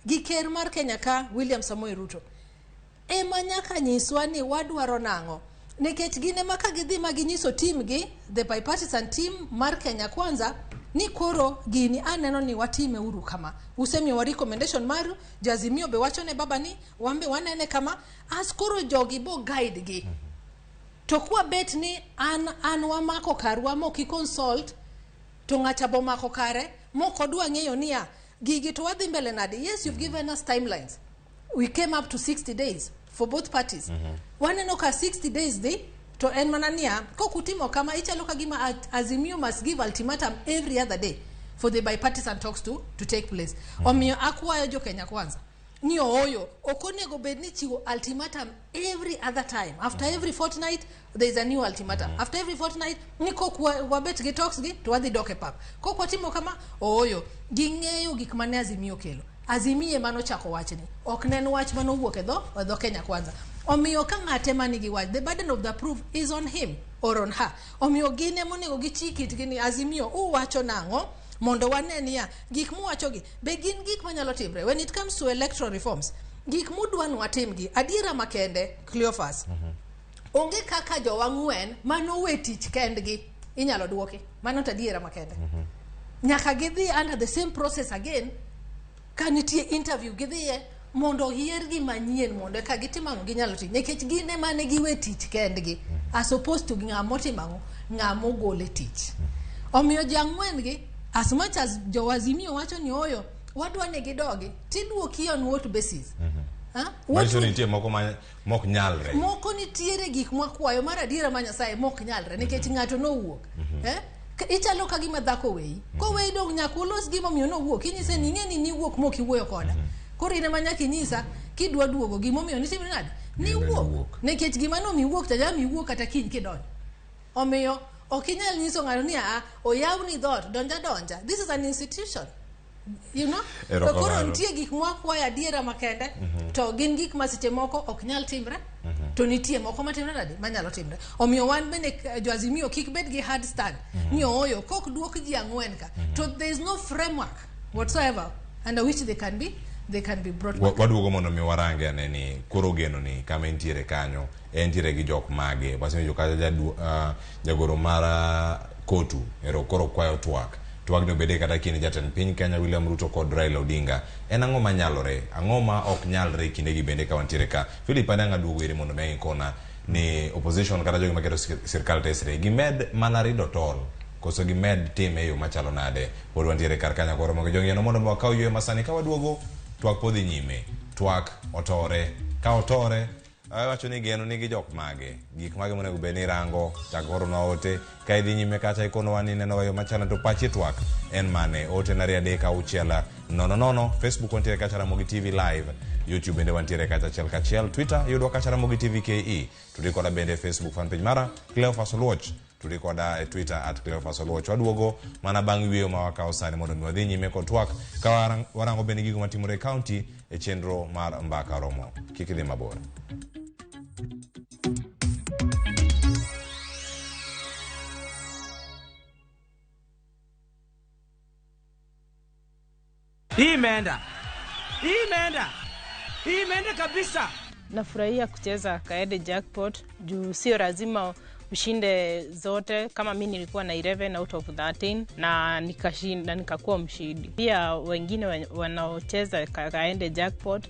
gi ker mar Kenya ka William Samoei Ruto ema nyaka nyiswa ni wadwaro nang'o, nikech gin ema ka gidhi ma ginyiso team gi, the bipartisan team mar Kenya Kwanza, ni koro gini aneno ni watime uru kama, usemiyowa recommendation maru, jo Azimio be wacho ne baba ni wan be wanene kama, as koro jogi bo guide gi. To kwabet ni an wamako karwa mok i consult to ng'acha bomako kare mok odwa ng'eyo niya gigi to wadhi mbele nade. Yes, you've given us timelines. We came up to 60 days for both parties. Waneno ka 60 days dhi to en mana niya kok utimo kama, ichalo ka gima Azimio must give ultimatum every other day for the bipartisan talks to take place. Omiyo akwayo jo Kenya Kwanza ni ooyo, ok onego bed ni chiwo ultimatum every other time. After every fortnight there is a new ultimatum. After every fortnight ni kok wabet gi talks gi to wadhi dok e pap kok watimo kama. Ooyo, ging'eyo gik mane Azimio kelo. Azimio ema nochako wachni, ok ne en wach manowuok e dho Kenya Kwanza. Omiyo ka ng'ate ma nigi wach, the burden of the proof is on him or on her. Omiyo gin ema onego gichik itgi ni Azimio uwacho nang'o mondo wane niya gik muwachogi be gin gik manyalo timre. When it comes to electoral reforms, gik mudwa ni watimgi, adiera makende, Cleophas, onge kaka jowang'wen manowe tich kendgi inyalo duoki. Mano to adiera makende. Nyaka gidhi under the same process again, ka nitie interview gidhiye mondo oyiergi manyien mondo eka gitim ang'o, ginyalo tich, nikech gin ema ne giwe tich kendgi as opposed to ng'ama otimo ang'o, ng'ama ogol e tich. Omiyo ji ang'wen gi, as much as jo-Azimio wacho ni oyo wadwa ni gidogi, tiduoki on what basis? Ha? What Manyiso ni nitie moko ma mok nyalre. Moko nitiere gik mwakwayo mar adiera ma Nyasaye mok nyalre nikech ng'ato nowuok, eh? Ichalo ka gima dhako weyi, koweyi dong nyaka ulos gimomiyo nowuok. Inyise ni ing'e ni niwuok mok iwuoyo koda, koro in ema nyaka inyisa kidwa duogo gimomiyo nitimri nade niwuok. Niwuok. Nikech gima nomiyo iwuok cha nyalo miyo iwuok kata kiny kidonjo. Omiyo ok inyal nyiso ng'ato ni aa oyawni dhoot, donja donja. This is an institution. To koro Erokamano. nitie gik mwakwayo adiera makende to gin gik ma seche moko ok nyal timre, to nitie moko matimre nade manyalo timre. Omiyo wan bende jo-Azimio kik bed gi hard stand ni ooyo kok duok ji ang'wen ka to there is no framework whatsoever under which they can be brought back. Waduogo mondo mi warange ane ni koro geno ni kama entiere kanyo entiere gi jok mage. Wasewinjo kata jagoro mar Kotu ero koro kwayo twak, twagni obede kata kind jatend piny Kenya William Ruto kod Raila Odinga. En ang'o manyalore, ang'o ma ok nyalre e kindegi bende ka wantiere ka? Philip ane ang' aduogo iri mondo mi ang'i kona ni opposition kata jogi maketo sirkal tesre gimed mana rido tol koso gimed time e yo machalo nade. Pod wantiere kar kanya koro mogo jong'ieno mondo mi wakaw yweyo masani ka waduogo twak podhi nyime. Twak otore ka otore. Awacho ni geno nigi jok mage, gik mage monego bed ni irango, chak oronwa ote, ka idhi nyime kacha ikonowa ni ineno yo machalo to pachi twak en mane? Ote na 2 3 6 0 0, Facebook wantiere kacha Ramogi TV Live, YouTube bende wantiere kacha achiel kachiel, Twitter yudwa kacha Ramogi TV KE, tudi koda bende Facebook fanpage mara Cleophas Oluoch, tudi koda e Twitter at Cleophas Oluoch. Waduogo mana bang' yweyo ma wakawo sani mondo mi wadhi nyime kod twak ka warango bende gigo matimore e county e chenro mar Mbaka Romo. Kik idhi mabor. Hii imeenda, hii imeenda, hii imeenda kabisa. Nafurahia kucheza Kaede Jackpot juu sio lazima ushinde zote. Kama mi nilikuwa na 11 out of 13 na nikashinda, nikakuwa mshindi. Pia wengine wanaocheza Kaede Jackpot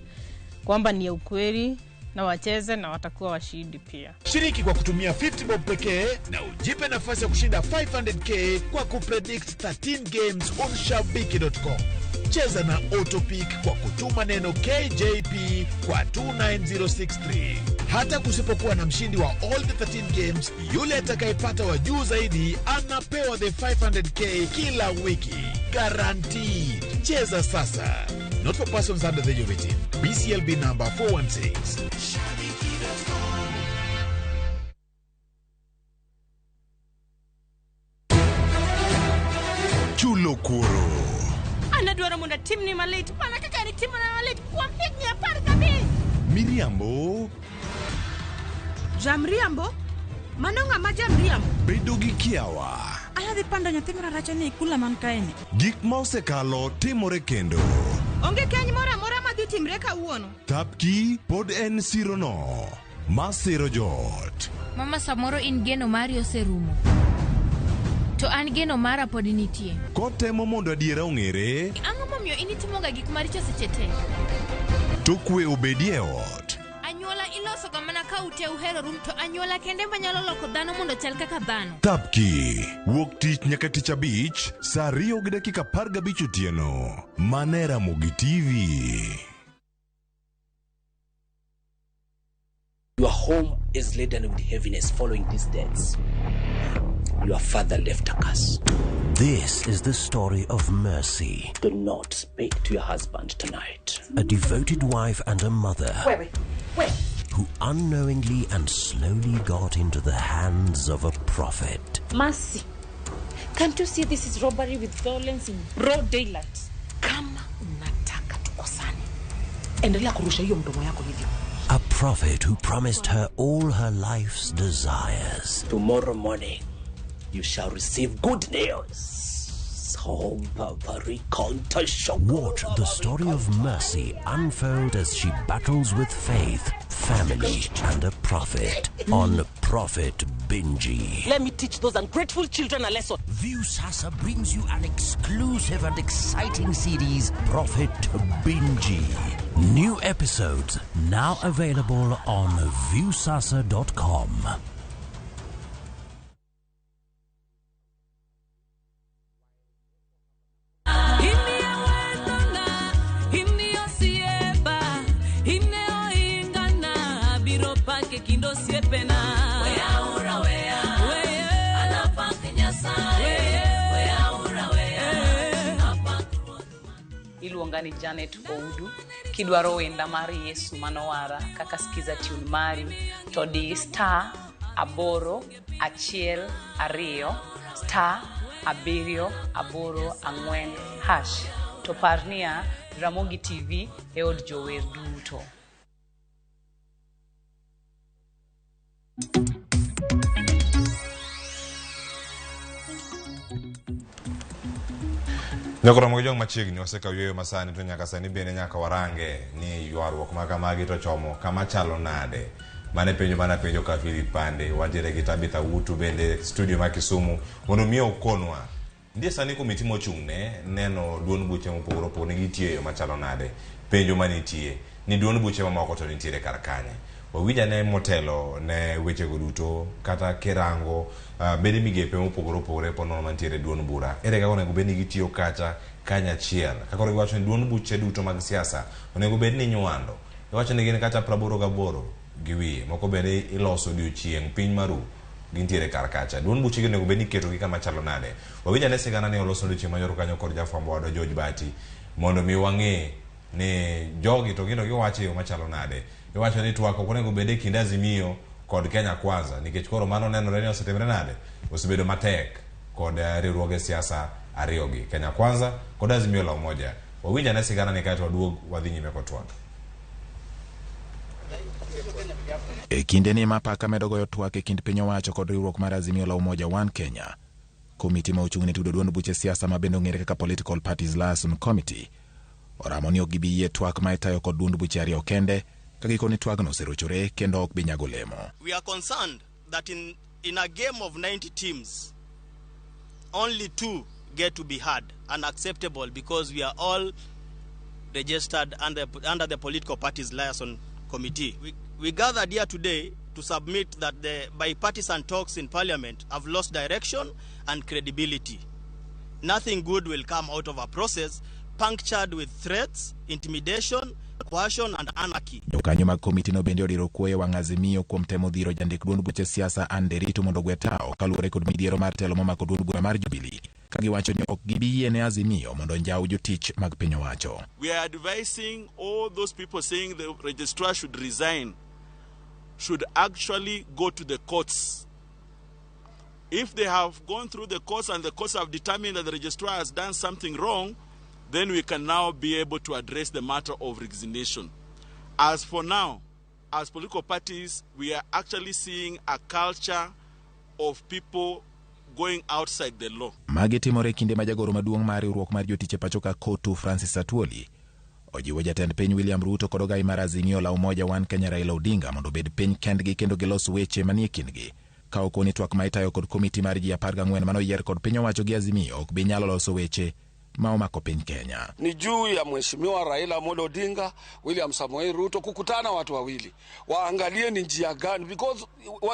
kwamba ni ukweli na wacheze na watakuwa washindi pia. Shiriki kwa kutumia 50 bob pekee na ujipe nafasi ya kushinda 500k kwa kupredict 13 games on shabiki.com. Cheza na Autopick kwa kutuma neno KJP kwa 29063. Hata kusipokuwa na mshindi wa all the 13 games, yule atakayepata wa juu zaidi anapewa the 500k kila wiki. Guaranteed. Cheza sasa. Not for persons under the age of 18. BCLB number 416. Chulo kuoro. An adwaro mondo atimni malit mana kaka nitimona malit kuom higni 15. Miriambo. Jamriambo? Mano ng'ama jamriambo? Bedo gi kiawa. Anadhi pando nyathi mararacha ni e kula man kaeni. Gik ma osekalo timore kendo. Onge keny moro amora madhi timre kawuono. Thapki pod en sirono. Masiro joot. Mama samoro in geno mari oserumo. To an geno mara pod nitie. Kotemo mondo adiera ong'ere. Ang'o momiyo in itimoga gik maricho seche te? To kwe obedie e ot. Anyuola ilosoga mana ka ute uheroru to anyuola kende manyalo loko dhano mondo chal kaka dhano. Thapki. Wuok tich nyaka tich abich, saa 2:15 otieno. Mana e Ramogi TV. Your home is laden with heaviness following these deaths. Your father left a curse. This is the story of Mercy. Do not speak to your husband tonight. A devoted wife and a mother. Wait. Who unknowingly and slowly got into the hands of a prophet. Mercy, can't you see this is robbery with violence in broad daylight? Kama unataka tukosane, endelea kurusha hiyo mdomo yako hivyo. A prophet who promised her all her life's desires. Tomorrow morning, you shall receive good news. Watch the story of Mercy unfold as she battles with faith, family, and a prophet on Prophet Binji. Let me teach those ungrateful children a lesson. Viusasa brings you an exclusive and exciting series, Prophet Binji. New episodes now available on viusasa.com. Iluonga ni Janet Oudu. Kidwaro wenda mar Yesu manowara kaka skiza tune mari to di star 8 1 2 star 7 8 4 hash. To parnia Ramogi TV e od jower duto. Nyakoromo gi jong machiegni osekawo yueyo masani to nyaka sani bende nyaka warange ni ywaruok ma kamagi to chomo kama chalo nade. Mane penjo mana penjo ka Philip Pande, wantiere gi Tabitha Wutu bende studio ma Kisumu mondo mi okonwa. Ndiye sani komiti mochung'ne neno duond buche mopogore opogore gitiyo e yo machalo nade. Penjo manitie ni duond buche mamoko to nitiere kar kanye. Wawinj ane motelo ne wechego duto kata kirango bede migepe mopogore opogore ponono mantiere duond bura. Ere kaka onego bed ni gitiyo kacha kanyachiel. Kaka giwacho ni duond buche duto mag siasa onego bed ni nywando. Iwacho ni gin kata 88 gi wiye moko bende iloso odiochieng' piny maru gintiere kar kacha. Duond buchegi onego bed ni iketogi kama chalo nade? Wawinj ane sigana ni olos odiochieng' manyoro kanyo kod jafwambo wadwa George Bati mondo mi wang'e ni jogi to gino giwacho e yo machalo nade. Iwacho ni twak ok onego bed e kind Azimio kod Kenya Kwanza nikech koro mano nenore ni osetimre nade? Osebedo matek kod riwruoge siasa ariyogi, Kenya Kwanza kod Azimio la Umoja. Wawinj ane sigana ni kaeto waduog wadhi nyime kod twak. E kindeni ma apaka medo goyo twak e kind piny owacho kod riwruok mar Azimio la Umoja One Kenya, komiti ma ochung' ne tudo duond buche siasa ma bende ong'ere kaka Political Parties Liaison Committee oramo ni ok gibi yie twak ma itayo kod duond buche ariyo kende ka gikoni twagno oserochore kendo ok bi nyago olemo. We are concerned that in a game of 90 teams, only 2 get to be heard and acceptable because we are all registered under the Political Parties Liaison Committee. We gathered here today to submit that the bipartisan talks in Parliament have lost direction and credibility. Nothing good will come out of a process punctured with threats, intimidation, coercion and anarchy. Jokanyo mag komitino bende odiro kuoyo wang' Azimio kuom temo dhiro jandik duond buche siasa Anne Nderitu mondo ogwe tao kaluwore kod midhiero mar telo momako duond bura mar Jubilee ka giwacho ni ok gibi yiene Azimio mondo onjaw jotich mag piny owacho. We are advising all those people saying the registrar should resign should actually go to the courts. If they have gone through the courts and the courts have determined that the registrar has done something wrong, then we can now be able to address the matter of resignation. As for now, as political parties, we are actually seeing a culture of people going outside the law. Magi timore kinde ma jagoro maduong' mar riwruok mar jotich e pacho ka Kotu Francis Atwoli ojiwo jatend piny William Ruto kod ogai mar Azimio la Umoja One Kenya Raila Odinga mondo obed piny kendgi kendo gilos weche manie kindgi. Ka okoni twak ma itayo kod komiti mar ji 14 manoyier kod piny owacho gi Azimio ok bi nyalo loso weche ma omako piny Kenya. Ni juu ya Mheshimiwa Raila Amolo Odinga, William Samoei Ruto kukutana watu wawili, waangalie ni njia gani, because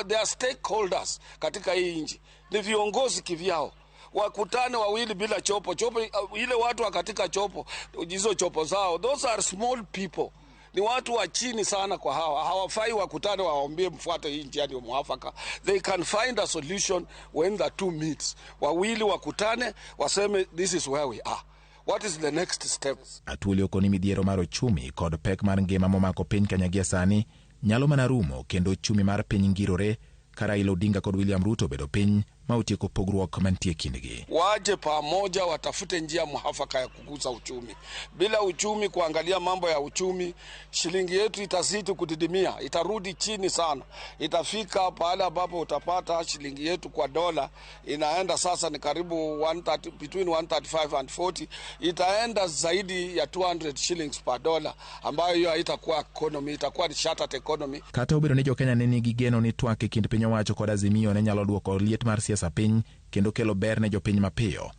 they are stakeholders katika hii nchi, ni viongozi kivyao, wakutane wawili bila chopo chopo, ile watu wa katika chopo hizo chopo zao, those are small people, ni watu wa chini sana kwa hawa, hawafai wakutane wawaambie mfuate hii njia ndio mwafaka. They can find a solution when the two meets. Wawili wakutane waseme this is where we are. What is the next step? Atwoli okoni midhiero mar ochumi kod pek mar ngima momako piny Kenya gie sani nyalo mana rumo kendo ochumi mar piny ngirore ka Raila Odinga kod William Ruto obedo piny ma otieko pogruok mantie kindgi. Waje pamoja watafute njia mwafaka ya kukuza uchumi. Bila uchumi, kuangalia mambo ya uchumi, shilingi yetu itazidi kudidimia, itarudi chini sana. Itafika pahali ambapo utapata shilingi yetu kwa dola inaenda sasa ni karibu 130, between 135 and 40, itaenda zaidi ya 200 shillings per dollar, ambayo hiyo haitakuwa economy, itakuwa ni shattered economy. Kata obedo ni jokenya ne nigi geno ni twak e kind piny owacho kod Azimio ne nyalo duoko liet mar siasa piny kendo kelo ber ne jopiny mapiyo.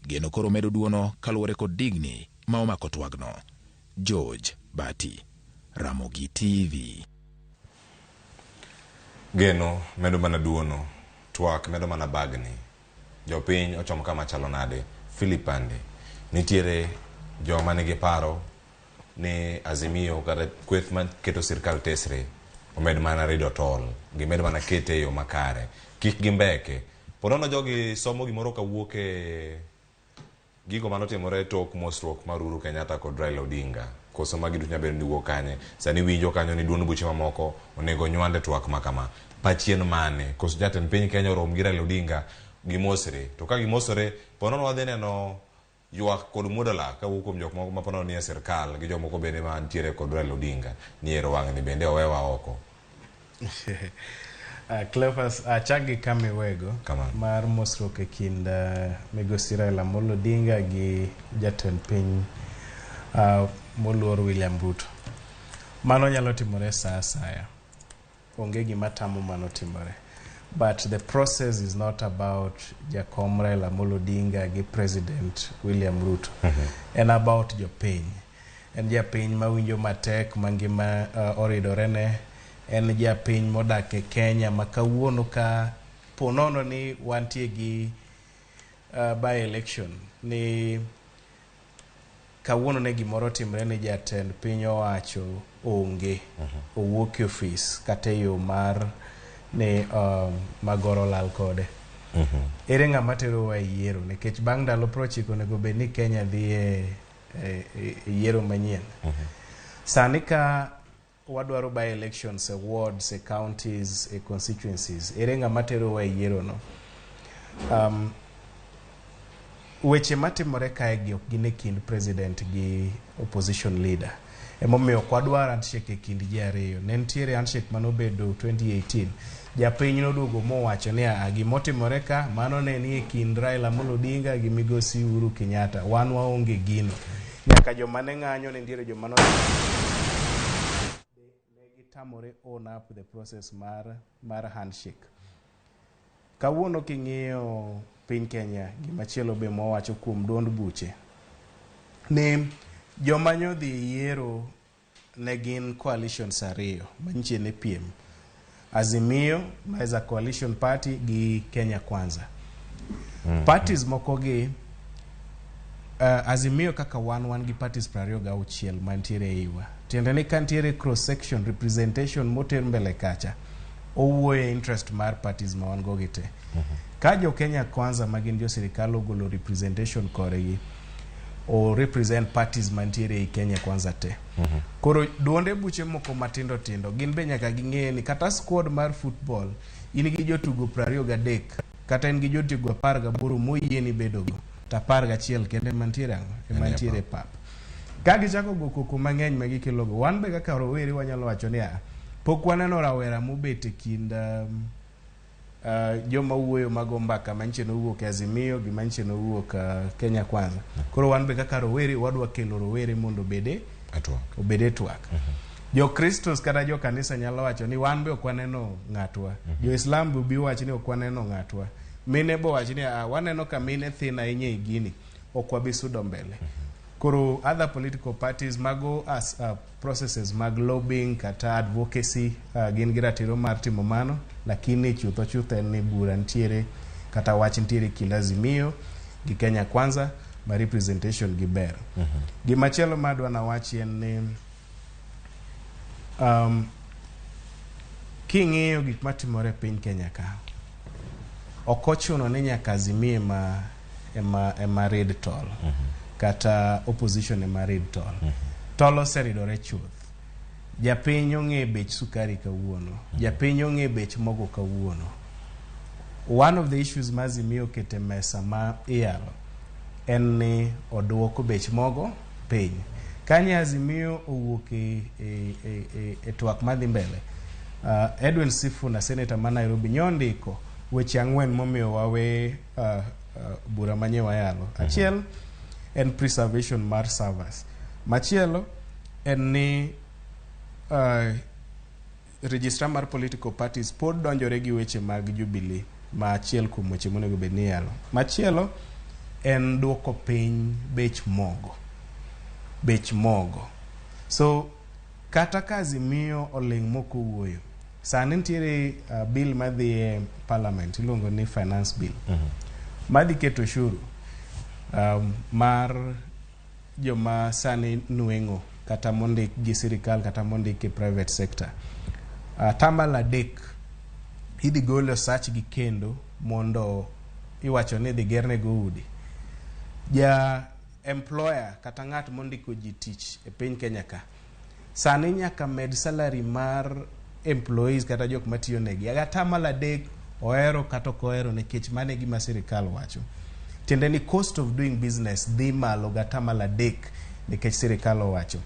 Geno koro medo duono kaluwore kod digni ma omako twagno. George Bati, Ramogi TV. Geno medo mana duono, twak medo mana bagni. Jopiny ochomo kama chalo nade? Philip Ande, nitiere joma nigi paro ni Azimio kata kweth ma keto sirkal tesre omed mana rido tol, gimed mana kete e yo makare, kik gimbeke. Ponono jogi somo gimoro kawuok e gigo manotimore tok mosruok mar Uhuru Kenyatta kod Raila Odinga. Koso magi duto nyabedo ni wuok kanye? Sani winjo kanyo ni duond buche mamoko onego nywande twak ma kama. Pachien mane? Koso jatend piny Kenya orom gi Raila Odinga gimosre. To ka gimosore, ponono wadhi neno ywak kod muodo lak kawuok kuom jok moko ma ponono nie sirkal gi jomoko bende mantiere kod Raila Odinga ni ero wang'ni bende owewa oko. Cleophas, achak gi kama iwego mar mosruok e kind migosi Raila Amolo Odinga gi jatend piny moluor William Ruto. Mano nyalo timore sa asaya. Onge gima tamo mano timore. But the process is not about Jakom Raila Amolo Odinga gi President William Ruto. En about jopiny. En japiny mawinjo matek ma ngima oridore ne. En japiny modak e Kenya ma kawuono ka ponono ni wantie gi by election ni kawuono ne gimoro otimre ne jatend piny owacho. onge owuok e ofis kata e yo mar ni magoro lal kode. Ere ng'ama terowa e yiero nikech bang' ndalo 90 onego bed ni Kenya dhi e yiero manyien. Sani ka wadwaro by elections e wards, e counties, e constituencies, ere ng'ama terowa e yiero no? Weche matimore kae gi ok gin e kind president gi opposition leader. Emomiyo ok wadwar handshake e kind ji ariyo. Ne nitiere handshake manobedo 2018. Japiny noduogo mowacho ni a gimotimore ka mano ne ni e kind Raila Amolo Odinga gi Migosi Uhuru Kenyatta. Wan waonge gino. Nyaka joma ne ng'anyo ne nitiere joma no gitamore own up the process mar handshake. Kawuono king'iyo piny Kenya, gimachielo be mwawacho kuom duond buche ni joma nyodhi yiero ne gin coalitions ariyo manyiche ne piem. Azimio ma is a coalition party gi Kenya Kwanza. Parties moko gi Azimio kaka wan gi parties 26 mantiere e iwa. Tiende ni ka nitiere cross section representation moter mbele kacha, owuoyo e interest mar parties ma wan go gi te. Ka jo Kenya Kwanza ma gin jo sirikal ogolo representation korgi, o represent parties mantiere ei Kenya Kwanza te. Koro duonde buche moko matindo tindo gin be nyaka ging'e ni kata squad mar football in gi jotugo 23 kata in gi jotugo 18 moyieni bedogo to 11 kende mantiere ang'o ema nitiere e pap. Ka gichako go koko mang'eny ma gikelogo, wan be kaka rowere wanyalo wacho niya, pok waneno rawera mobet e kind joma wuoyo mago mbaka manyiche nowuok e Azimio gi manyiche nowuok Kenya Kwanza. Koro wan be kaka rowere wadwa kelo rowere mondo obed e twak. Jokristos kata jo kanisa nyalo wacho ni wan be ok waneno ng'atwa. Jo-Islam be bi wach ni ok waneno ng'atwa. Mine bo wach ni waneno ka mine thin ahinya e gini, ok wabi sudo mbele. Koro other political parties mago as processes mag lobbying kata advocacy gin gi ratiro mar timo mano, lakini chutho chutho en ni bura nitiere kata wach nitiere kind Azimio gi Kenya Kwanza ma representation gi ber. Gimachielo ma adwa nawachi en ni king'iyo gik matimore e piny Kenya ka, ok ochuno ni nyaka Azimio ema rid tol kata opposition ema rid tol. Tol oseridore chuth. Japiny ong'e bech sukari kawuono. Japiny ong'e bech mogo kawuono. One of the issues ma Azimio oketo e mesa ma iyalo en ni oduoko bech mogo piny. Kanye Azimio owuok e twak madhi mbele, Edwin Sifuna, senator ma Nairobi, nyondiko weche 4 momiyo wawe bura manye wayalo. Achiel en preservation mar servers. Machielo en ni registrar mar political parties pod donjore gi weche mag Jubilee, ma achiel kuom weche monego bed ni iyalo. Machielo en duoko piny bech mogo. Bech mogo. So kata ka Azimio oling' mok owuoyo, sani nitiere bill madhi e parliament iluongo ni finance bill. Madhi keto ushuru mar joma sani nweng'o kata mondik gi sirikal kata mondik e private sector. Atamalo 3 idhi gol osach gi kendo mondo iwacho ni idhi gernego udi. Ja employer kata ng'at mondiko ji tich e piny Kenya ka sani nyaka med salary mar employees kata jok matiyo negi. Atamalo 3 ohero kata ok ohero nikech mano e gima sirikal wacho. Tiende ni cost of doing business dhi malo gatamalo 3 nikech sirikal owacho.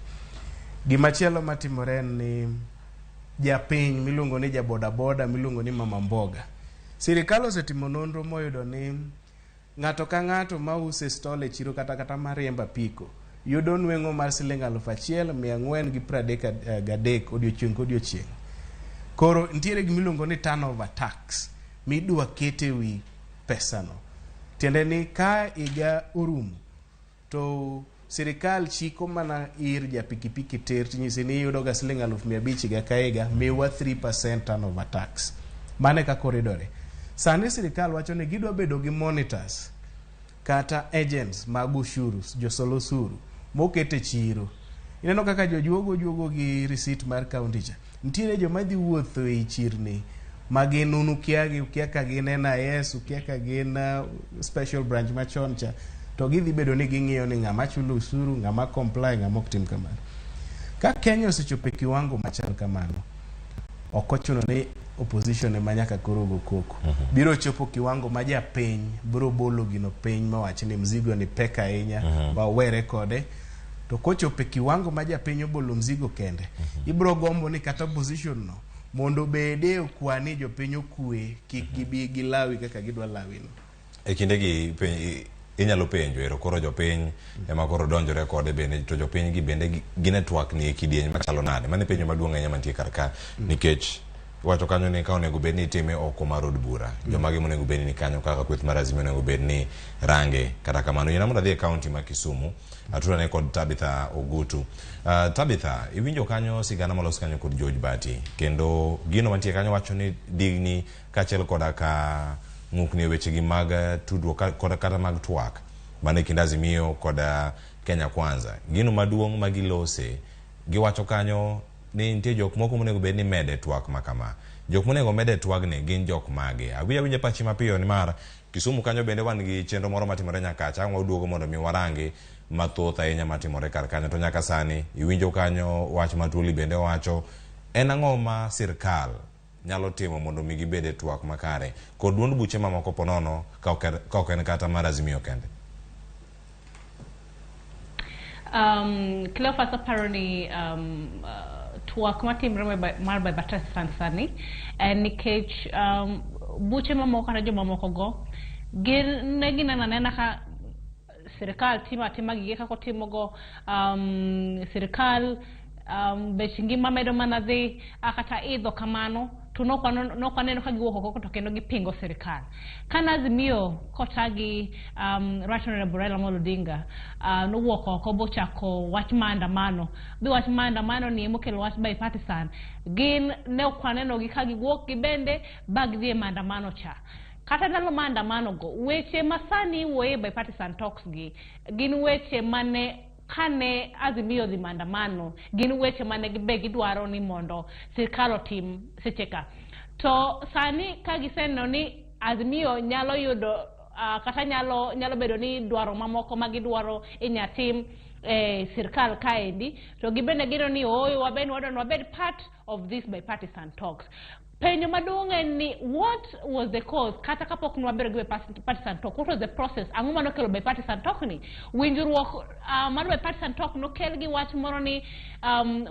Gimachielo matimore en ni japiny miluongo ni ja boda boda miluongo ni mama mboga. Sirikal osetimo nonro moyudo ni ng'ato ka ng'ato mauso e stall e chiro kata mariembo apiko yudo nweng'o mar siling 1433 odiochieng' kodiochieng'. Koro nitiere gimiluongo ni turnover tax midwa ket e wi pesano. Tiende ni ka higa orumo to sirikal chiko mana ir ja pikipiki ter tinyisi ni iyudo ga siling 500,000 higa ka higa, miwa 3% turnover tax. Mano e kaka oridore. Sani sirikal wacho ni gidwa bedo gi monitors kata agents mag ushuru, josol osuru moket e chiro. Ineno kaka jojuogo juogo gi receipt mar county cha. Nitiere joma dhi wuotho ei chirni ma gin un ukia gi, ukia ka gin NIS, ukia ka gin special branch machon cha. To gidhi bedo ni ging'iyo ni ng'ama chulo usuru, ng'ama comply, ng'ama ok tim kamano. Ka Kenya osechopo e kiwango machal kamano, ok ochuno ni opposition ema nyaka koro go koko. Biro chopo kiwango ma japiny biro bolo gino piny mawach ni mzigo ni pek ahinya, wawere kode. To kochopo e kiwango ma japiny obolo mzigo kende, ibiro gombo ni kata opposition no mondo obede okwa ni jopiny okwe, kik gibi gilawi kaka gidwa lawi no. E kindegi inyalo penjo ero koro jopiny ema koro donjore kode bende, to jopiny gi bende gin e twak ni e kidieny machalo nade? Mano e penjo maduong' ahinya mantie kar ka, nikech iwacho kanyo ni ka onego bed ni itime oko mar od bura, jomage monego bed ni kanyo kaka kweth mar Azimio onego bed ni range. Kata kamano, yiena mondo adhi e kaunti ma Kisumu atudane kod Tabitha Ogutu. Tabitha, iwinjo kanyo sigana molos kanyo kod George Bati, kendo gino mantie kanyo wacho ni digni kaachiel koda ka ng'ukni e wechegi mag tudruok kod kata mag twak mane kind Azimio kod Kenya Kwanza. Gino maduong' ma gilose, giwacho kanyo ni nitie jok moko monego bed ni mede twak ma kama. Jok monego mede twagni gin jok mage? Awinjo awinja pachi mapiyo nimar Kisumu kanyo bende wan gi chenro moro matimore nyakacha, ang' waduogo mondo mi warangi mathoth ahinya matimore kar kanyo. To nyaka sani iwinjo kanyo wach ma Tuoli bende wacho, en ang'o ma sirkal nyalo timo mondo mi gibed e twak makare kod duond buche mamoko ponono ka ok en kata mar Azimio kende? Cleophas, aparo ni twak matimre mar bipartisan sani en nikech buche mamoko kata jomamoko go gin ne gineno anena ka sirikal timo atima gige kaka otimogo, sirikal bech ngima medo mana dhi kata idho kamano, to nokwaneno ka giwuok oko to kendo gipingo sirikal. Kane Azimio kotagi Right Honorable Raila Amolo Odinga nowuok oko bochako wach maandamano, bi wach maandamano ni emokelo wach bipartisan, gin ne ok wanenogi ka giwuok gibende ba gidhi e maandamano cha. Kata ndalo maandamano go, weche masani iwuoye bipartisan talks gi gin weche mane kane Azimio dhi maandamano, gin weche mane gibe gidwaro ni mondo sirikal otim seche ka. To sani ka giseneno ni Azimio nyalo yudo kata nyalo bedo ni dwaro mamoko ma gidwaro inya tim e sirikal kaendi, to gibende gineno ni ooyo, wabende wadwaro ni wabed part of this bipartisan talks. Penjo maduong' en ni what was the cause kata kapok nwabedo gi bipartisan talk, what was the process? Ang'o manokelo bipartisan talk ni? Winjruok mar bipartisan talk nokel gi wach moro ni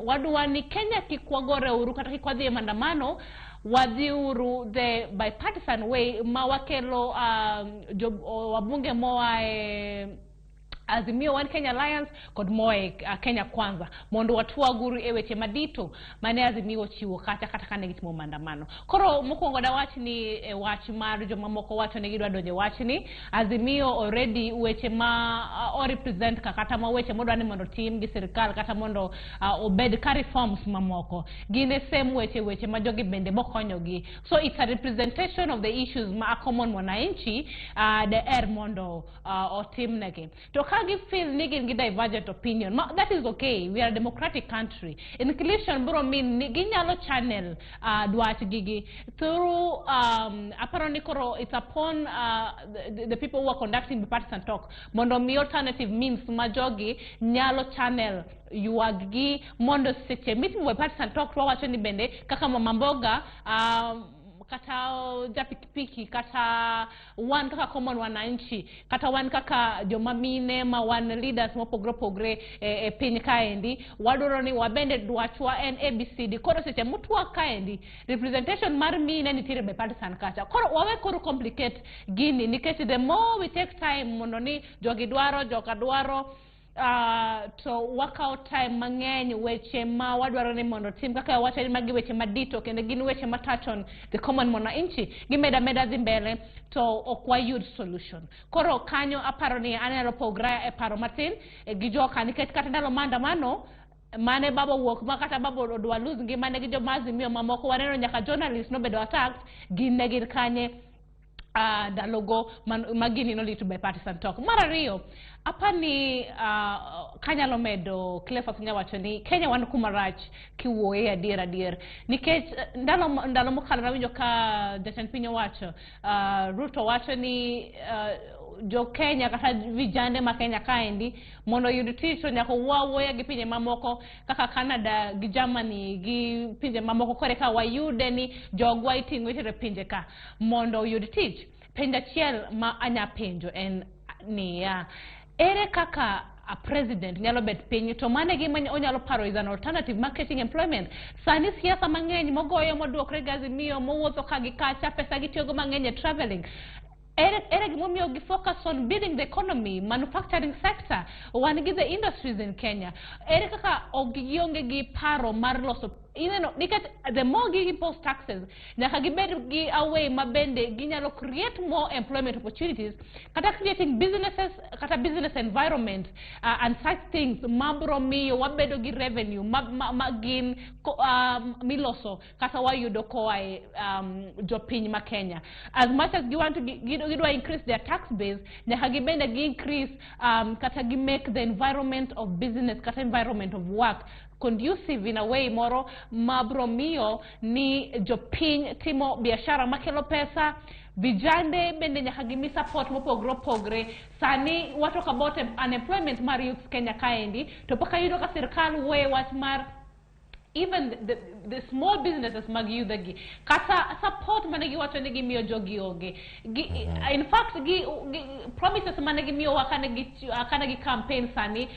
wadwa ni Kenya kik wagore uru kata kik wadhi e maandamano, wadhi uru the bipartisan way ma wakelo wabunge moa e Azimio One Kenya Alliance kod moa e Kenya Kwanza mondo watwag uru e weche madito mane Azimio ochiwo kacha kata kane gitimo maandamano. Koro mokwongo dawach ni e wach mar jomamoko wacho ni gidwa donjo e wachni, Azimio already weche ma o represent ka kata ma weche modwa ni mondo otim gi sirikal kata mondo obed ka reforms mamoko gin e same weche ma jogi bende bokonyogi. So it's a representation of the issues ma a common mwananchi deher mondo otimnegi. To ka gi feel ni gin gi divergent opinion, ma, that is okay, we are a democratic country. Inclusion biro mean ni ginyalo channel dwach gigi through aparo ni koro it's upon the people who are conducting bipartisan talk mondo mi alternative means ma jogi nyalo channel ywag gi mondo seche mitimo bipartisan talk to wawacho ni bende kaka mama mboga kata japikipiki kata wan kaka common wananchi kata wan kaka joma mine ma wan leaders mopogore opogore e piny kaendi, wadwaro ni wabende dwachwa en ABCD. Koro seche mutwak kaendi representation mar mine nitiere bipartisan kacha. Koro wawe koro complicate gini nikech the more we take time mondo ni jogi dwaro joka dwaro to wakawo time mang'eny weche ma wadwaro ni mondo tim kaka wacho ni magi weche madito kendo gin weche ma touch on the common mwananchi, gimeda meda dhi mbele to ok wayud solution. Koro kanyo aparo ni anyalo pogra e paro matin gi joka nikech kata ndalo maandamano mane baba wuok ma kata baba odwa lose ngimane gi joma Azimio mamoko, waneno nyaka journalist nobedo attacked, gin ne gin kanye. Ndalogo magini nolead to bipartisan talk. Mar ariyo, apani kanyalo medo Cleophas nyawacho ni Kenya wan kuma rach kiwuoye adier adier nikech ndalo mokalo nawinjo ka jatend piny owacho Ruto wacho ni jo Kenya kata vijande ma Kenya kaendi mondo oyud tich to nyaka wawuoya gi pinje mamoko kaka Canada gi Germany gi pinje mamoko kore ka wayude ni jogwa iting'o itero e pinje ka mondo oyud tich. Penjo achiel ma anya penjo en niya, ere kaka a president nyalo bet piny to mane gima onyalo paro is an alternative marketing employment? Sani siasa mang'eny mogoyo moduokre gi Azimio mowuotho ka gi kacha, pesa gitiyogo mang'eny e travelling. Ere gimomiyo gi focus on building the economy, manufacturing sector? Wan gi the industries in Kenya. Ere kaka ok gionge gi paro mar loso ineno nikech the more gi impose taxes, nyaka gibed gi a way ma bende ginyalo create more employment opportunities kata creating businesses kata business environment and such things mabro miyo wabedo gi revenue ma gin miloso kata wayudo koa e jopiny ma Kenya. As much as giwant gidwa increase their tax base, nyaka gibende gi increase kata gi make the environment of business kata environment of work conducive in a way moro mabro miyo ni jopiny timo biashara makelo pesa. Vijande bende nyaka gimi support mopogre opogre. Sani wa talk about unemployment mar youth Kenya kaendi to pok ayudo ka sirkal wuoye wach mar even the small businesses mag youth gi kata support mane giwacho ni gimiyo jogi onge gi. In fact, gi promises mane gimiyowa kane gi campaign, sani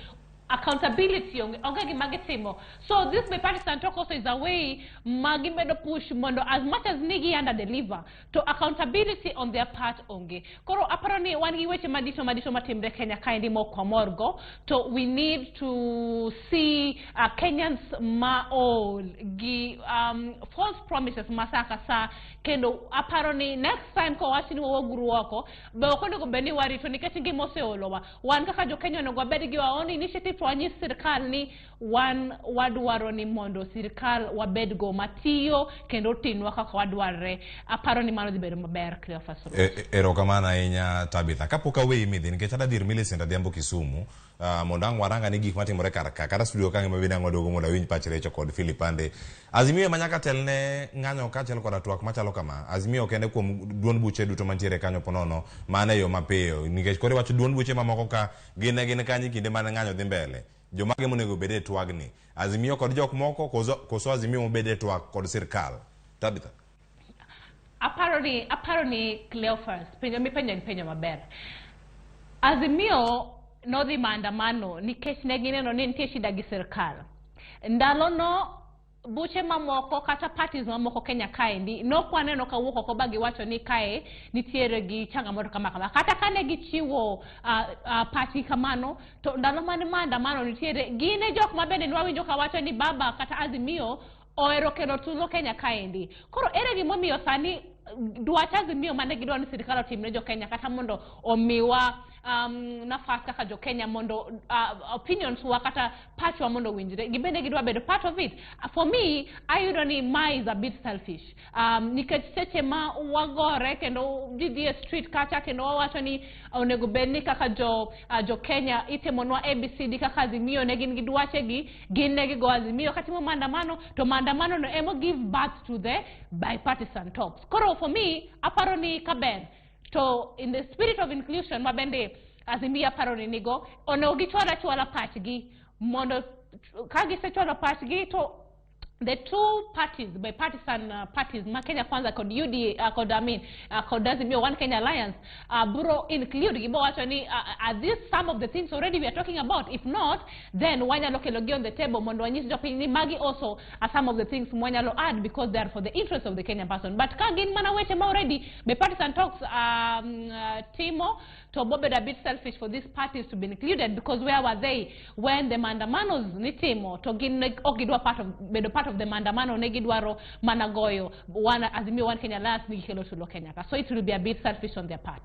accountability onge gima gitimo. So this bipartisan talk also is a way ma gimedo push mondo as much as ni gi under deliver to accountability on their part onge. Koro aparo ni wan gi weche madito madito matimre Kenya kaendi mok wamorgo, to we need to see Kenyans ma ol gi false promises ma sa ka sa. Kendo aparo ni next time kowach ni wawuog oko be ok onego bed ni warito nikech ngima oseolowa. Wan kaka jo Kenya onego wabed gi our own initiative to wanyis sirkal ni wan wadwaro ni mondo sirkal wabedgo matiyo kendo otinwa kaka wadwarre. Aparo ni mano dhi bedo maber, Cleophas. Erokamano ahinya, Tabitha. Kapok aweyi midhi, nikech adwa dhi ir Millicent Adhiambo Kisumu, mondo ang' warang ane gik matimore kar ka, kata studio ka ngima bende ang' waduogo mondo awinj pach Recho kod Philip Ande. Azimio ema nyaka tel ne ng'anyo kaachiel koda twak machalo kama. Azimio kende kuom duond buche duto mantiere kanyo ponono, mano e yo mapiyo. Nikech koro iwacho duond buche mamoko ka gin ne gin kanyo e kinde mane ng'anyo dhi mbele. Jomage monego bed e twagni? Azimio kod jok moko koso Azimio mobed e twak kod sirkal? Tabitha. Aparo ni Cleophas, penjo mipenjo en penjo maber. Azimio nodhi maandamano nikech ne gineno ni nitie shida gi sirkal. Ndalono buche mamoko kata parties mamoko Kenya kaendi nok waneno kawuok oko ba giwacho ni kae nitiere gi changamoto kama kama. Kata kane gichiwo pachgi kamano, to ndalo mane maandamano nitiere, gin e jok ma bende nwawinjo kawacho ni baba kata Azimio ohero kelo tulo Kenya kaendi. Koro ere gimomiyo sani dwach Azimio mane gidwa ni sirikal otimne jo Kenya kata mondo omiwa nafas kaka jo Kenya mondo opinions wa kata pachwa mondo owinjre, gibende gidwa bedo part of it? For me, ayudo ni ma is a bit selfish nikech seche ma wagore kendo ji dhi e street kacha kendo wawacho ni onego bed ni kaka jo Kenya itimonwa ABCD, kaka Azimio ne gin gi dwachegi, gin ne gigo Azimio katimo maandamano, to maandamano no emo give birth to the bipartisan talks. Koro for me, aparo ni kaber to in the spirit of inclusion ma bende Azimio aparo ni nigo, onego gichwal achwala pachgi mondo ka gisechwalo pachgi to the two parties, bipartisan parties ma Kenya Kwanza kod UDA, kod, I mean, kod Azimio One Kenya Alliance, bro include gibo wacho ni are these some of the things already we are talking about? If not, then wanyalo kelo gi on the table mondo wanyis jopiny ni magi also are some of the things mwanyalo add because they are for the interest of the Kenyan person. But ka gin mana weche ma already bipartisan talks timo, to bobedo a bit selfish for these parties to be included, because where were they when the maandamanos nitimo? To gin ne ok gidwa part of bedo part of the maandamano, ne gidwaro mana goyo one Azimio One Kenya Alliance ni gikelo tulo Kenya ka. So it will be a bit selfish on their part.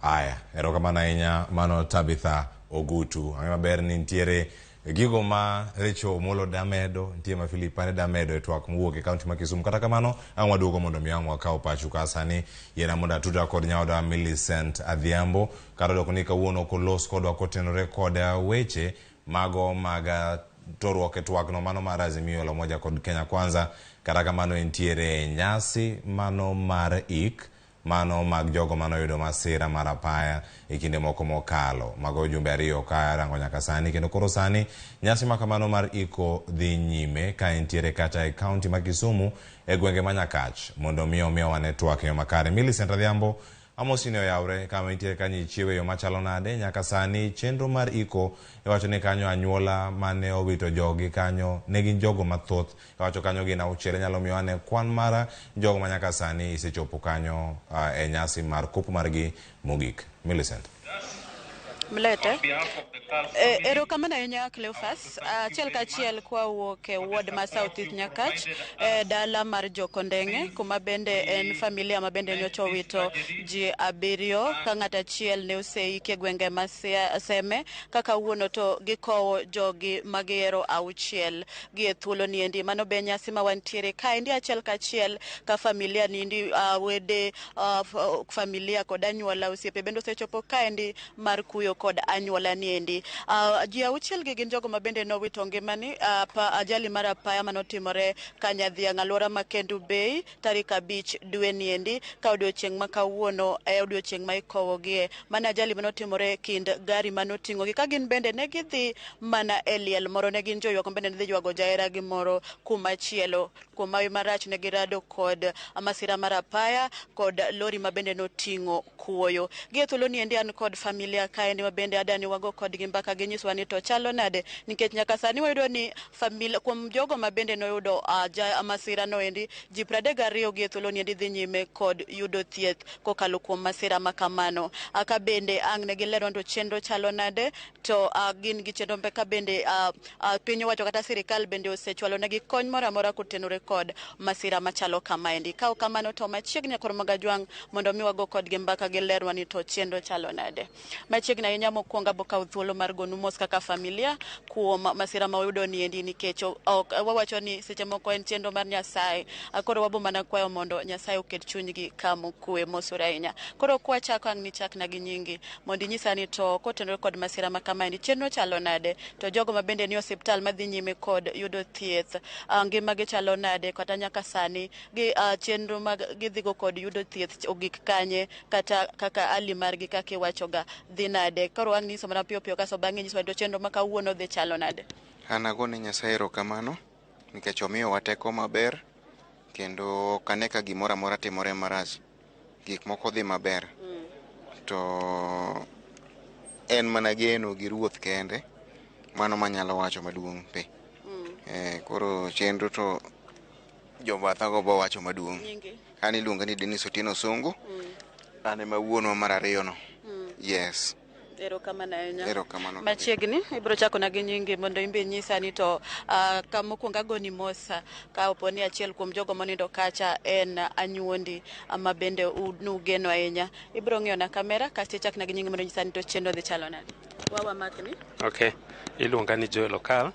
Aya, erokamano ahinya, mano Tabitha Ogutu. Ang'e maber ni nitiere Gigo ma Rachel Omolo damedo, nitie ma Philip Pane damedo e twak mowuok e kaunti ma Kisumu. Kata kamano, ang' waduogo mondo mi ang' wakaw pachu ka sani yiena mondo atuda kod nyaoda Millicent Adhiambo. Kata doko ni kawuono ok olos kodwa kotenore kod weche mago mag toruok e twakno mano mar Azimio la Umoja kod Kenya Kwanza. Kata kamano entiere e nyasi mano mar ik mano mag jogo manoyudo masira mar apaya e kinde moko mokalo. Mago jumbe ariyo ka rango nyaka sani kendo koro sani nyasi ma kamano mar iko dhi nyime ka entiere kata e kaunti ma Kisumu e gwenge ma Nyakach mondo mi omiwa wane twak e yo makare. Millicent Adhiambo amosi ni oyawre kama intiere kanyo ichiewe yo machalo nade nyaka sani chenro mar iko iwacho ni kanyo anyuola mane owito jogi kanyo ne gin jogo mathoth iwacho kanyo gin auchiel inyalo miyo ane kwan mar jogo ma nyaka sani isechopo kanyo e nyasi mar kopo margi mogik. Millicent. Mlete. Erokamano ahinya Cleophas. Achiel kachiel kwawuok e ward ma South East Nyakach e dala mar Jokondeng'e kuma bende en familia ma bende nyocha owito ji 7 ka ng'at achiel ne oseiki e gwenge ma Seme ka kawuono to gikowo jogi magihero 6 gi e thuolo niendi. Mano be nyasi ma wantiere kaendi achiel kachiel ka familia niendi wede familia kod anyuola osiepe bende osechopo kaendi mar kuyo kod anyuola niendi. Ji 6 gi gin jogo ma bende nowito ngimani ajali mar apaya manotimore Kanyadhiang' alwora ma Kendu Bay tarik 5 dwe niendi ka odiochieng' ma kawuono e odiochieng' ma ikowogie. Mano ajali manotimore kind gari manoting'ogi ka gin bende ne gidhi mana e liel moro, ne gin joywak bende ne dhi ywago jaheragi moro kumachielo. Kuom mawi marach ne girado kod masira mar apaya kod lori ma bende noting'o kuoyo. Gi e thuolo niendi an kod familia kaendi ma bende adani wago kodgi mbaka ginyiswa ni to chalo nade nikech nyaka sani wayudo ni familia kuom jogo ma bende noyudo masira noendi ji 32 gi e thuolo niendi dhi nyime kod yudo thieth kokalo kuom masira ma kamano. Ka bende ang' ne gilero to chenro chalo nade to gin gi chenro ka bende piny owacho kata sirikal bende osechwalo negi kony moro amora kotenore kod masira machalo kamaendi. Ka ok kamano to machiegni kor Magajwang' mondo mi wago kodgi mbaka gilerwa ni to chenro chalo nade. Machiegni ahinya mokwongo abo kawo thuolo mar gonu mos kaka familia kuom masira ma wayudo niendi nikech ok wawacho ni seche moko en chenro mar Nyasaye. Koro wabo mana kwayo mondo Nyasaye oket chunygi kamokwe mosore ahinya. Koro kwachako ang' nichakna gi nyingi mondo inyisa ni to kotenore kod masira ma kamaendi chenro chalo nade to jogo ma bende ni osiptal madhi nyime kod yudo thieth ngimagi chalo nade kata nyaka sani gi chenro mag gidhigo kod yudo thieth ogik kanye kata kaka ali margi kaka iwachoga dhi nade. Koro ang' nyiso mana piyo piyo kaso bang'e nyiso to chenro ma kawuono dhi chalo nade. An agone Nyasaye erokamano nikech omiyowa teko maber kendo ok ane ka gimoro amora timore marach. Gik moko dhi maber. To en mana geno gi Ruoth kende, mano manyalo wacho maduong' pe. Koro chenro to jobathago bo wacho maduong'. An iluonga ni Dennis Otieno Songo. An ema wuonwa mar ariyo no. Yes. Erokamano ahinya. Erokamano. Machiegni ibiro chako na gi nyingi mondo imbe inyisa ni to ka mokwongo agoni mos ka opo ni achiel kuom jogo monindo kacha en anyuondi ma bende nugeno ahinya. Ibiro ng'iyo na kamera kasto ichakna gi nyingi mondo inyisa ni to chenro dhi chalo nade. Wawa makni. Okay. Iluonga ni Joel Okal.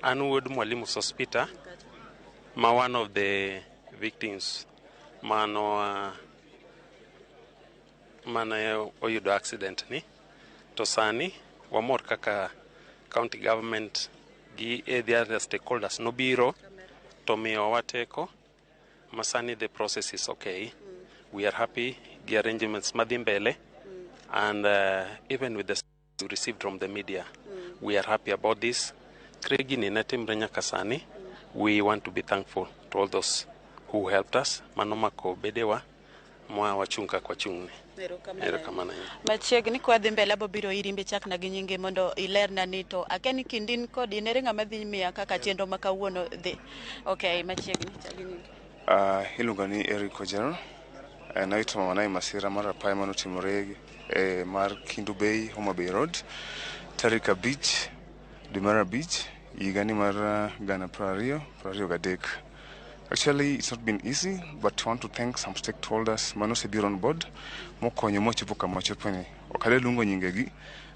An wuod Mwalimu Sospita ma one of the victims mano mane oyudo accident ni. To sani wamor kaka county government gi the other stakeholders nobiro to miyowa teko ma sani the process is okay. We are happy gi arrangements madhi mbele and even with the we received from the media. We are happy about this. Gini ne timre nyaka sani. We want to be thankful to all those who helped us. Mano mako bedewa mwa wachung' kaka wachung'ne. Erokamano. Machiegni kwa dhi mbele abo biro iri chakna gi nyingi mondo ilerna ni to akia ni kind in kod in ere ng'ama dhi miya kaka chenro ma kawuono dhi. Okay, machiegni chak gi nyingi. Iluonga ni Eric Ojero. Nawito mamana e masira mar apaya manotimore mar Kendu Bay, Homa Bay Road tarik 5 dwe mar 5 higani mar 2023. Actually, it's not been easy, but I want to thank some stakeholders manosebiro on board mokonyo mochopo kama wachoponi. Ok adwa luongo nyingegi,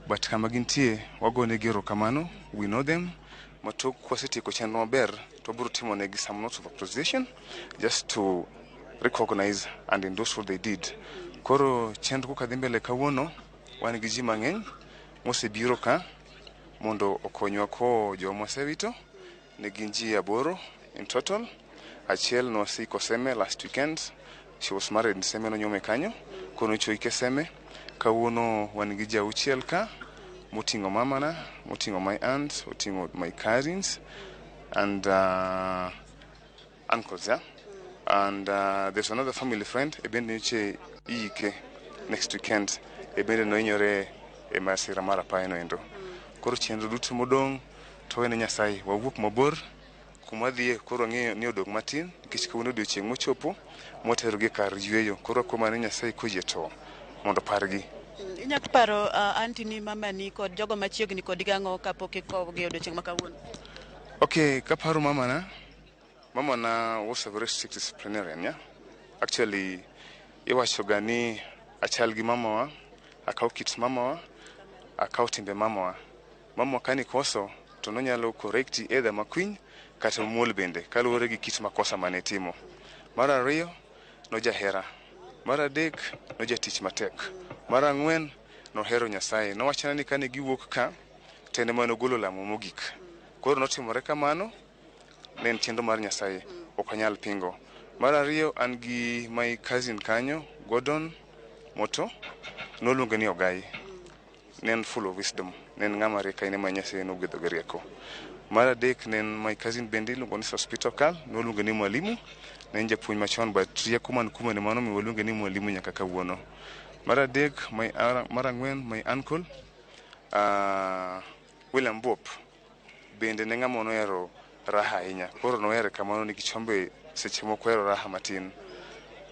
But kama gintie, wagonegi erokamano, we know them. Ma tok kwasetieko chenro maber, to wabiro timo negi some notes of appreciation just to recognize and endorse what they did. Koro chenro kaka dhi mbele kawuono, wan gi ji mang'eny mosebiro ka mondo okonywa kowo joma wasewito. Ne gin ji aboro in total. Achiel noseiko Seme last weekend. She was married in Seme nonyuome kanyo. Koro nyocha oike Seme. Kawuono wan gi ji auchiel ka moting'o mamana, moting'o my aunt, oting'o my cousins and uncles, yeah? And there's another family friend, e bende nyocha iike next weekend, e bende nohinyore e masira mar apaya no endo. Koro chenro duto modong' to wene Nyasaye, wawuok mabor kuma dhiye koro wang'eyo ni odong' matin nikech kawuono odiochieng' mochopo mwaterogi e kar yweyo. Koro wakwayo mana ni Nyasaye koyie to mondo opargi. Inyalo paro aunty ni, mamani kod jogo machiegni kodi gang'o kapok ikowogi e odiochieng' ma kawuono? Okay, kaparo mamana, mamana was a very strict disciplinarian, yeah? Actually, iwacho ga ni achal gi mamawa, akaw kit mamawa, akaw timbe mamawa. Mamawa kani koso, to nonyalo correct either makwiny kata mamuol bende, kaluwore gi kit makosa mane timo. Mar ariyo, nojahera. Mar adek, nojatich matek. Mar ang'wen, nohero Nyasaye. Nowachona ni kane giwuok ka, to en ema nogolo lamo mogik. Koro notimore kamano, ne en chenro mar Nyasaye, ok anyal pingo. Mar ariyo, an gi my cousin kanyo, Gordon Moto, noluonge ni Ogai. Ne en full of wisdom, ne en ng'ama riek ahinya ma Nyasaye nogwedho gi rieko. Mar adek ne en my cousin bende iluongo ni Sospito Kal, noluonge ni Mwalimu. Ne en japuonj machon but rieko man kuome ne mano omiyo waluonge ni Mwalimu nyaka kawuono. Mar adek, my, mar ang'wen, my uncle William Bop bende ne ng'ama nohero raha ahinya. Koro nohere kamano nikech wan be seche moko wahero raha matin.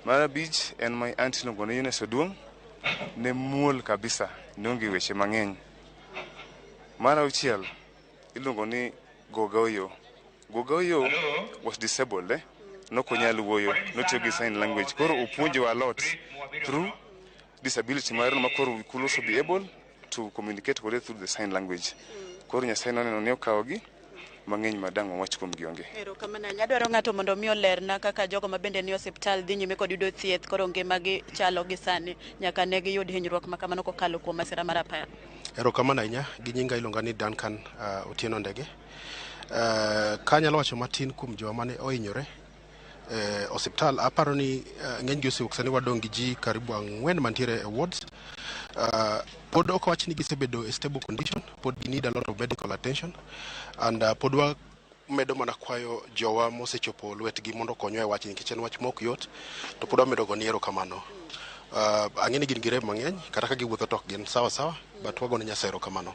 Mar abich en my aunt iluongo ni Eunice Oduong', ne muol kabisa, ne onge weche mang'eny. Mar auchiel iluongo ni Goga Oyo. Goga Oyo was disabled, eh? Nok onyal wuoyo, notiyo gi sign language. Koro opuonjowa a lot through disability mare no ma koro we could also be able to communicate kode through the sign language. Koro Nyasaye noneno ni okawogi mang'eny ma dang' wawach kuomgi onge. Erokamano ahinya. Adwaro ng'ato mondo mi olerna kaka jogo ma bende ni osiptal dhi nyime kod yudo thieth koro ngimagi chalo gi sani nyaka ne giyud hinyruok ma kamano kokalo kuom masira mar apaya. Erokamano ahinya. Gi nyinga iluonga ni Duncan Otieno Ndege. Kanyalo wacho matin kuom jowa mane ohinyore osiptal, aparo ni ng'eny gi osewuok sani wadong' gi ji karibu ang'wen mantiere e wards. Pod ok wach ni gisebedo e stable condition, pod gi need a lot of medical attention and pod wa medo mana kwayo jowa mosechopo lwetgi mondo okonywa e wachni nikech en wach mok yot to pod wamedo goni erokamano. Ang'e ni gin gi rem mang'eny kata ka giwuotho to ok gin sawa sawa but wagone Nyasaye erokamano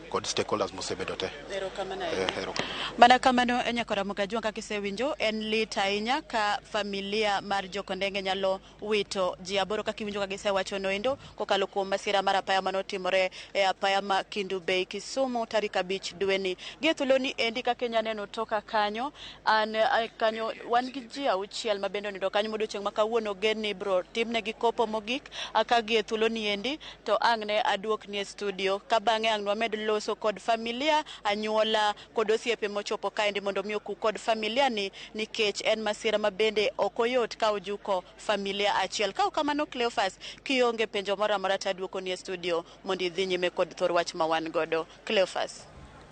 kod stakeholders mosebedo te. Erokamano ahinya. Erokamano. Mana kamano e nyakwara Mukajwang' kaka isewinjo en lit ahinya ka familia mar Jokondenge nyalo wito ji aboro kaka iwinjo ka gisewacho noendo kokalo kuom masira mar apaya manotimore e apaya ma Kendu Bay Kisumu tarik 5 dweni. Gi e thuoloni endi kaka inya neno toka kanyo an kanyo wan gi ji auchiel ma bende onindo kanyo modiochieng' ma kawuono gen ni ibro timnegi kopo mogik ka gi e thuoloni endi to ang' ne aduokni e studio ka bang'e ang' nwamed loso kod familia anyuola kod osiepe mochopo kaendi mondo mi oku kod familia ni nikech en masira ma bende ok oyot ka ojuko familia achiel. Ka ok kamano Cleophas, kionge penjo moro amora to aduokoni e studio mondo idhi nyime kod thor wach ma wan godo. Cleophas.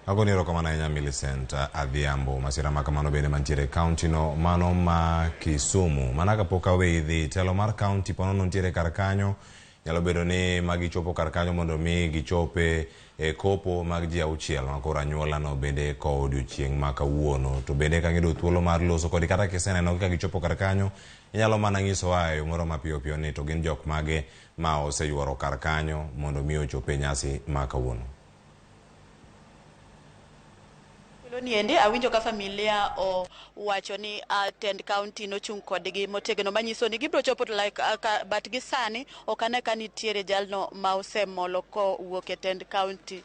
Agoni erokamano ahinya Millicent Adhiambo. Masira ma kamano bende mantiere e kaunti no mano ma Kisumu. Mana kapok aweyi dhi, telo mar kaunti ponono nitiere kar kanyo. Nyalo bedo ni magichopo kar kanyo mondo mi gichope e kopo mag ji auchiel ma koro anyuola no bende kowo odiochieng' ma kawuono. To bende ka giyudo thuolo mar loso kodi kata kiseneno ka gichopo kar kanyo, inyalo mana nyisowa e yo moro mapiyo piyo ni to gin jok mage ma oseyuoro kar kanyo mondo mi ochop e nyasi ma kawuono. Ni endi awinjo ka familia owacho ni tend county nochung' kodgi motegno manyiso ni gibiro chopo to like but gi sani ok ane ka nitiere jalno ma osemolo kowuok e tend county.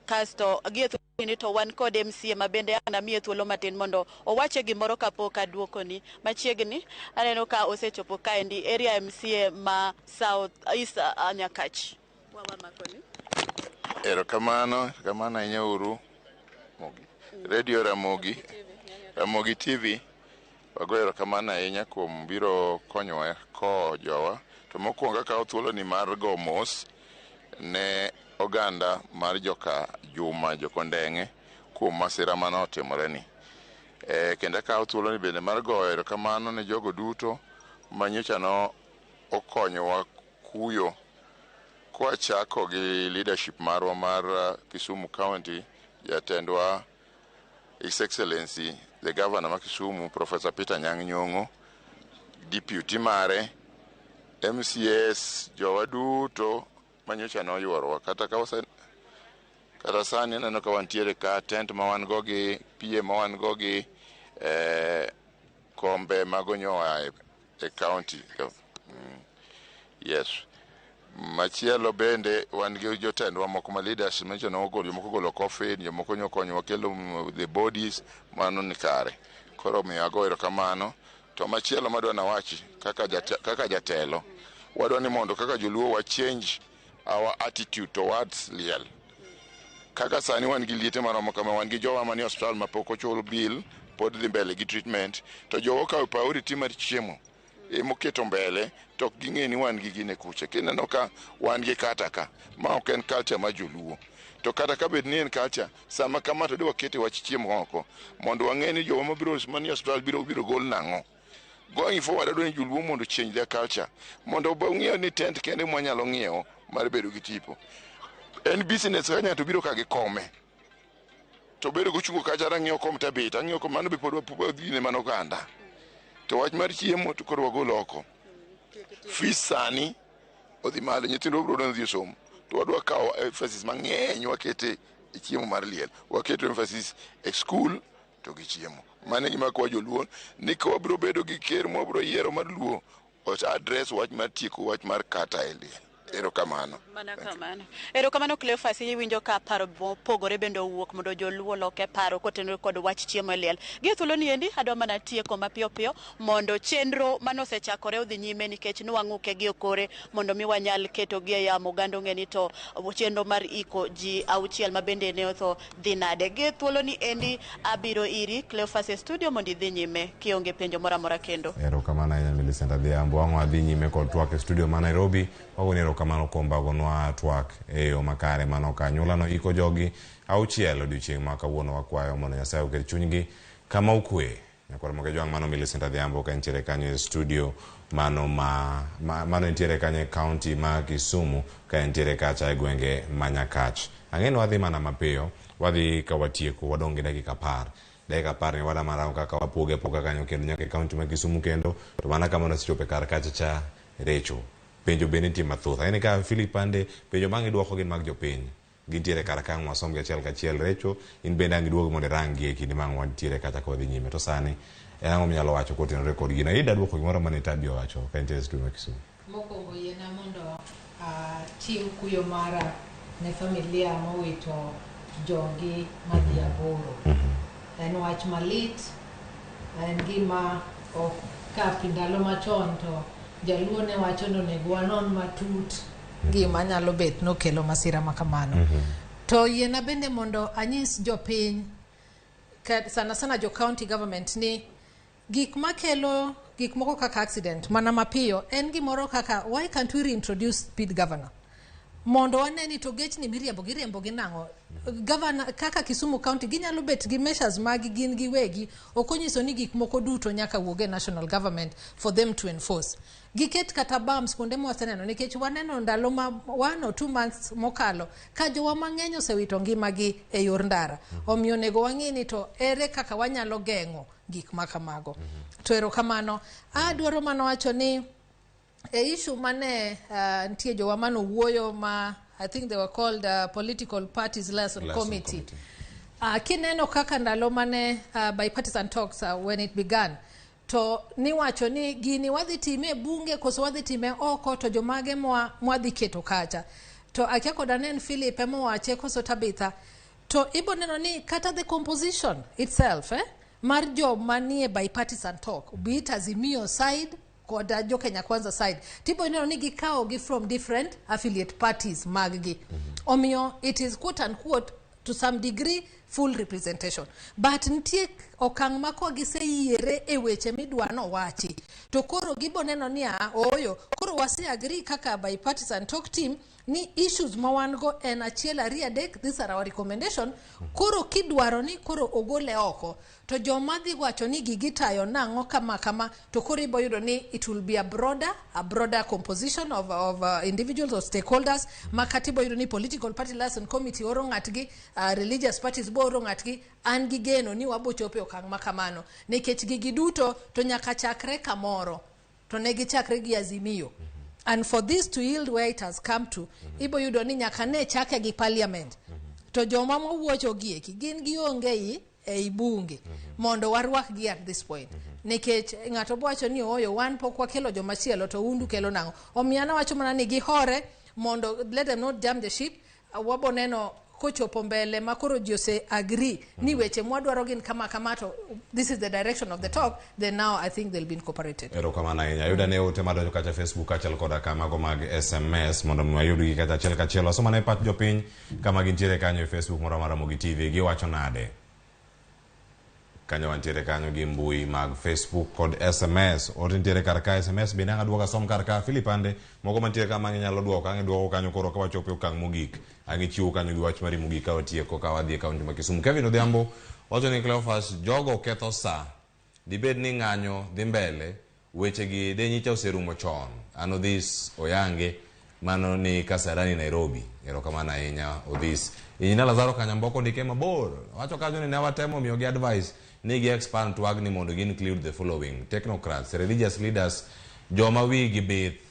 Kasto gi e thuoloni to wan kod MCA ma bende ang' namiye thuolo matin mondo owache gimoro kapok aduokoni. Machiegni aneno ka osechopo kaendi area MCA ma South East Nyakach. Wawamakoni. Erokamano, erokamano ahinya uru. Mogi. Radio Ramogi, Ramogi TV. Wagoyo erokamano ahinya kuom biro konyowa kowo jowa. To mokwongo akawo thuolo ni mar go mos ne oganda mar joka Juma Jokondeng'e kuom masira mane otimore ni. Kendo akawo thuolo ni bende mar goyo erokamano ne jogo duto manyocha no okonyowa kuyo kwachako gi leadership marwa mar Kisumu County, jatendwa His Excellency the Governor ma Kisumu, Professor Peter Anyang' Nyong'o, deputy mare, MCAs, jowa duto manyocha noyuorowa kata ka wase kata sani aneno ka wantiere ka tent ma wan go gi PA ma wan go gi kombe mago nyoa e county. Yes. Machielo bende wan gi jotendwa moko ma leaders manyocha nogolo, jomoko ogolo coffin, jomoko nyokonyowa kelo the bodies, mano ni kare. Koro omiyo ago erokamano. To machielo madwa nawachi kaka jatelo, wadwa ni mondo kaka joluo wa change our attitude towards liel. Kaka sani wan gi liete maromo kama, wan gi jowa manie osiptal mapok ochul bill, pod dhi mbele gi treatment, to jowa okawo priority mar chiemo emoketo mbele, to ok ging'e ni wan gi gine kucha. Kineno ka wan gi kata ka, ma ok en culture mar joluo. To kata ka bed ni en culture, sama kama to wakete wach chiemo oko, mondo wang'e ni jowa mabiro manie osiptal biro gol nang'o. Going forward, adwa ni joluo mondo change their culture. Mondo ong'iew ni tent kende mwanyalo ng'iewo mar bedo gi tipo. En business ka ng'ato biro ka gi kome. To bedo gochungo kacha ang'iewo kom tabet, ang'iewo kom mano be pod wadhi mana oganda. To wach mar chiemo to koro wagolo oko. Fees sani odhi malo, nyithindo biro dhi somo. To wadwa kawo emphasis mang'eny wakete e chiemo mar liel. Waketo emphasis e school to gi chiemo. Mano e gima kwa joluo ni ka wabiro bedo gi ker mwabiro yiero mar luo, address wach mar tieko wach mar kata e liel. Erokamano. Mana kamano. Erokamano Cleophas, iwinjo ka paro mopogore bende owuok mondo joluo oloke paro kotenore kod wach chiemo e liel. Gi thuolo ni endi adwa mana tieko mapiyo piyo mondo chenro mane osechakore odhi nyime nikech nwang'uke gi okore mondo mi wanyal keto gi e yamo oganda ong'e ni to chenro mar iko ji 6 ma bende ne otho dhi nade. Gi thuolo ni endi abiro iri Cleophas e studio mondo idhi nyime kionge penjo moro amora kendo. Erokamano ahinya Millicent Adhiambo. Wang' wadhi nyime kod twak e studio ma Nairobi. Wagoni erokamano kuom bagonwa twak e yo makare mano ka anyuola iko jogi 6 odiochieng' ma kawuono wakwayo mondo Nyasaye oket chunygi kama okwe. Nyakwar Moge Jwang' mano Millicent Adhiambo ka entiere kanyo e studio mano mano entiere kanyo e county ma Kisumu ka entiere kacha e gwenge ma Nyakach. Ang'e ni wadhi mana mapiyo, wadhi ka watieko wadong' gi dakika 10. Dakika 10 ni wada mana kaka wapoge apoga kanyo kendo nyaka e county ma Kisumu kendo to mana kamano wasechopo e kar kacha cha Recho. Penjo bende nitie mathoth. Ang'e ni ka Philip Ande penjo ma ang' idwoko gin mag jopiny. Gintiere kar ka ang' wasomgi achiel kachiel. Recho in bende ang' iduog mondo irang-gi e kinde ma ang' wantiere kacha ka wadhi nyime. To sani en ang'o minyalo wacho kotenore kod gino? Ida duoko gimoro mane Tabi owacho ka entiere e studio ma Kisumu. Mokwongo yiena mondo achiw kuyo mara ne familia mowito jogi madhi 8. En wach malit, en gima ok ka ndalo machon to jaluo ne wacho ni onego wanon matut gima nyalo bet nokelo masira ma kamano. To yiena bende mondo anyis jopiny, sana sana jo county government ni gik makelo gik moko kaka accident mana mapiyo en gimoro kaka why can't we reintroduce speed governor? Mondo wane ni to gechni miriembo giriembo gi nang'o? Governor kaka Kisumu County ginyalo bet gi measures mag gin giwegi, ok onyiso ni gik moko duto nyaka wuog e national government for them to enforce. Giket kata bumps kuonde mwaseneno nikech waneno ndalo ma 1 or 2 months mokalo ka jowa mang'eny osewito ngimagi e yor ndara. Omiyo onego wang'i ni to ere kaka wanyalo geng'o gik ma kamago. To erokamano. Adwaro mana wacho ni e issue mane nitie jowa manowuoyo ma I think they were called Political Parties Liaison Committee. Kineno kaka ndalo mane bipartisan talks when it began, to niwacho ni gini wadhi time e bunge koso wadhi time oko to jomage mwadhi keto kacha. To akia koda ne en Philip emowache koso Tabitha. To ibo neno ni kata the composition itself mar joma nie bipartisan talk, be it Azimio side Kod jo Kenya Kwanza side tibo ineno ni gikawo gi from different affiliate parties mag gi. Omiyo it is quote unquote to some degree full representation, but nitie okang' ma ka giseyiere e weche midwa nowachi to koro gibo neno ni a ooyo koro wase agree kaka bipartisan talk team ni issues ma wan go en achiel, ariyo, adek, these are our recommendation. Koro kidwaro ni koro ogole oko to joma dhi wacho ni gigi tayo nang'o kama kama, to koro ibo yudo ni it will be a broader composition of individuals or stakeholders, ma kata ibo yudo ni political party liaison committee oro ng'atgi, religious parties bo oro ng'atgi. An gi geno ni wabo chopo e okang' ma kamano, nikech gigi duto to nyaka chakre kamoro, to ne gichakre gi Azimio. And for this to yield where it has come to, ibo yudo ni nyaka ne chake gi parliament, to joma mawuocho gi eki gin gionge ei bunge mondo warwakgi at this point, nikech ng'ato bo wacho ni ooyo, wan pok wakelo jomachielo to undu kelo nang'o. Omiyo an awacho mana ni gihore mondo let them not jump the ship. Wabo neno kochopo mbele ma koro ji ose agree ni weche mwadwaro gin kama kama, to this is the direction of the talk, then now I think they'll be incorporated. Erokamano ahinya. Ayuda ne ote madonjo kacha Facebook kaachiel koda ka mago mag SMS mondo mi wayudgi kata achiel kachiel. Wasoma ne pach jopiny kama gintiere kanyo e Facebook moro mar Ramogi TV. Giwacho nade? Kanyo wantiere kanyo gi mbui mag Facebook kod SMS. Ote nitiere kar ka, SMS bende ang' aduogo asom kar ka. Philip Ande, moko mantiere ka ma inyalo duoko, ang' iduoko kanyo koro ka wachopo e okang' mogik. Ang' ichiwo kanyo gi wach mari mogik ka watieko ka wadhi e kaunti ma Kisumu. Kevin Odhiambo wacho ni Cleophas, jogo ketho sa. Dibed ni ng'anyo dhi mbele, wechegi de nyicha oserumo chon. An Odhis Oyange, mano ni Kasarani, Nairobi. Erokamano ahinya, Odhis. Injinia Lazaro Kanyamboko ndike mabor. Wacho kanyo ni ne watemo miyogi advice ni gi expand twagni mondo gi include the following: technocrats, religious leaders, joma wigi bith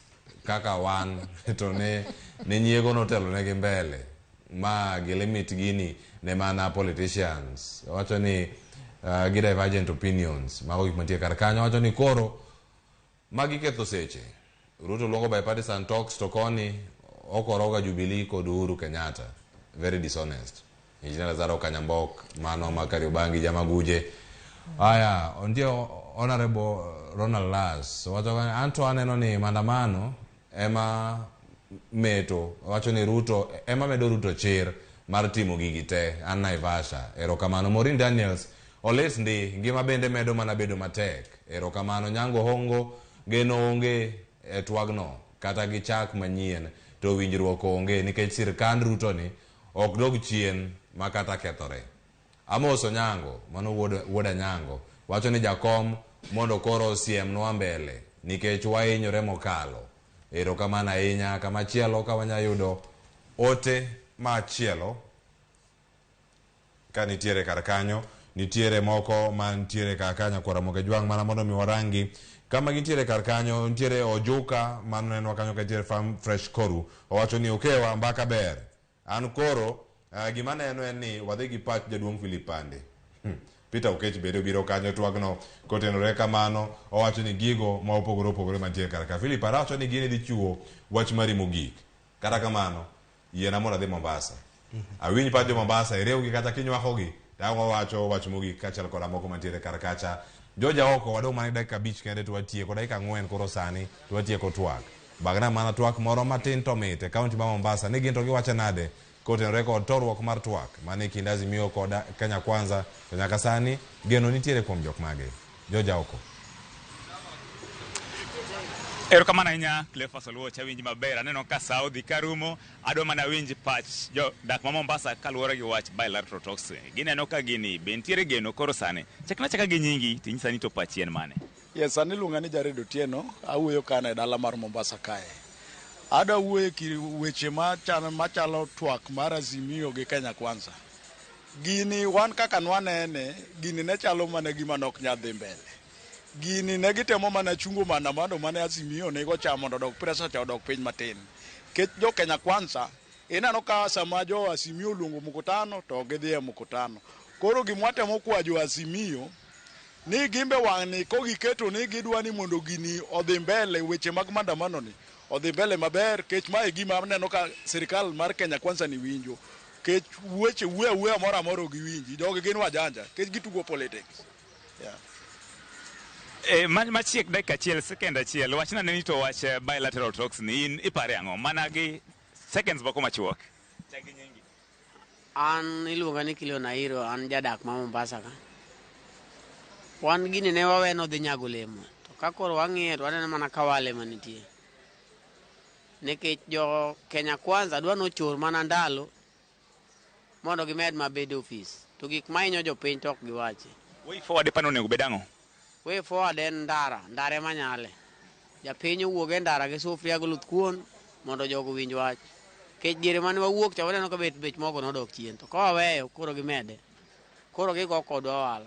kaka wan, to ne nyiego notelo negi mbele ma gilimit gini ne mana politicians. Wacho ni gi divergent opinions, mago gik mantie kar kanyo. Wacho ni koro magi ketho seche. Ruto luongo bipartisan talks to koni okoroga Jubilee kod Uhuru Kenyatta. Very dishonest. Engineer Lazaro Kanyambok, mano ma Kariobangi Jamaguje. Aya, nitie Honorable Ronald Las. Wacho anto aneno ni maandamano ema meto, wacho ni Ruto ema medo Ruto chir mar timo gigi te. An Naivasha. Erokamano. Maureen Daniels, olit ndi, ngima bende medo mana bedo matek. Erokamano. Nyango Hongo, geno onge e twagno kata gi chak manyien to winjruok onge nikech sirkand Ruto ni ok dog chien ma kata kethore. Amos Onyango, mano wuod Anyango, wacho ni jakom mondo koro osiemnwa mbele nikech wahinyore mokalo. Erokamano ahinya. Kamachielo ka wanya yudo ote machielo ka nitiere kar kanyo, nitiere moko mantiere kar kanyo kwara Ramogi Jwang' mana mondo mi warangi kama gintiere kar kanyo. Nitiere Ojuka mano nenwa kanyo ka nitiere Farm Fresh Koru, owacho ni okewa mbaka ber. An koro gima neno en ni wadhi gi pach jaduong' Philip Pande. Peter Okech bende obiro kanyo twagno kotenore kamano, owacho ni gigo ma opogore opogore mantie kar ka. Philip Pande wacho ni gini dhi chiwo wach mari mogik. Kata kamano, yiena mondo adhi Mombasa. Awinj pach jo Mombasa, iriwgi kata kinywako-gi, to ang' wawacho wach mogik kaachiel koda moko mantiere kar kacha. Joja oko wadong' mana gi dakika 5 kende to watieko, dakika 4 koro sani to watieko twak. Bagna mana twak moro matin to mit e kaunti ma Mombasa ni gin to giwacho nade kotenore kod torruok mar twak mane kind Azimio kod Kenya Kwanza, to nyaka sani geno nitiere kuom jok mage. Joja oko. Erokamano ahinya, Cleophas Oluoch, awinji maber. Aneno ka sa odhi ka rumo. Adwa mana winj pach jodak ma Mombasa kaluwore gi wach bilateral talks. Gineno ka gini be nitiere geno koro sani. Chakna chaka gi nyingi tinyisa ni to pachi en mane. Yes, an iluonga ni Jared Otieno, awuoyo kana e dala mar Mombasa kae. Adwa wuoyo e weche machalo twak mar Azimio gi Kenya Kwanza. Gini wan kaka nwanene, gini ne chalo mana gima nok nyal dhi mbele. Gini ne gitemo mana chungo maandamano mane Azimio nigo cha mondo odok pressure cha odok piny matin. Nikech jo Kenya Kwanza, ineno ka sama jo Azimio oluongo mkutano to gidhi e mkutano. Koro gima watemo kwa jo Azimio ni gimbe wang'ni kogiketo ni gidwa ni mondo gini odhi mbele, weche mag maandamano ni odhi mbele maber, kech mae e gima aneno ka sirikal mar Kenya Kwanza ni winjo kech weche wuoyo awuoya moro amora ok giwinji. Jogi gin wajanja kech gitugo politics, yeah. E, machiek dakika achiel, second achiel, wachna ne ni to wach bilateral talks ni in ipare ang'o? Mana gi seconds moko machuok. Chak gi nyingi. An iluonga ni Kilio Nairo, an jadak ma Mombasa ka. Wan gini ne wawe nodhi nyago olemo. To ka koro wang'iye to waneno mana ka wale manitie. Nikech jo Kenya Kwanza dwa nochor mana ndalo mondo gimed mabedo ofis. To gik mahinyo jopiny to ok giwachi. Way forward pano onego bed ang'o? Way forward en ndara, ndara ema nyale. Japiny owuog e ndara gi sufria gi oluth kuon mondo jogo owinj wach. Nikech diere mane wawuok cha waneno ka bet bech mogo nodok chien. To ka waweyo koro gimede. Koro gigo kodwa ohala.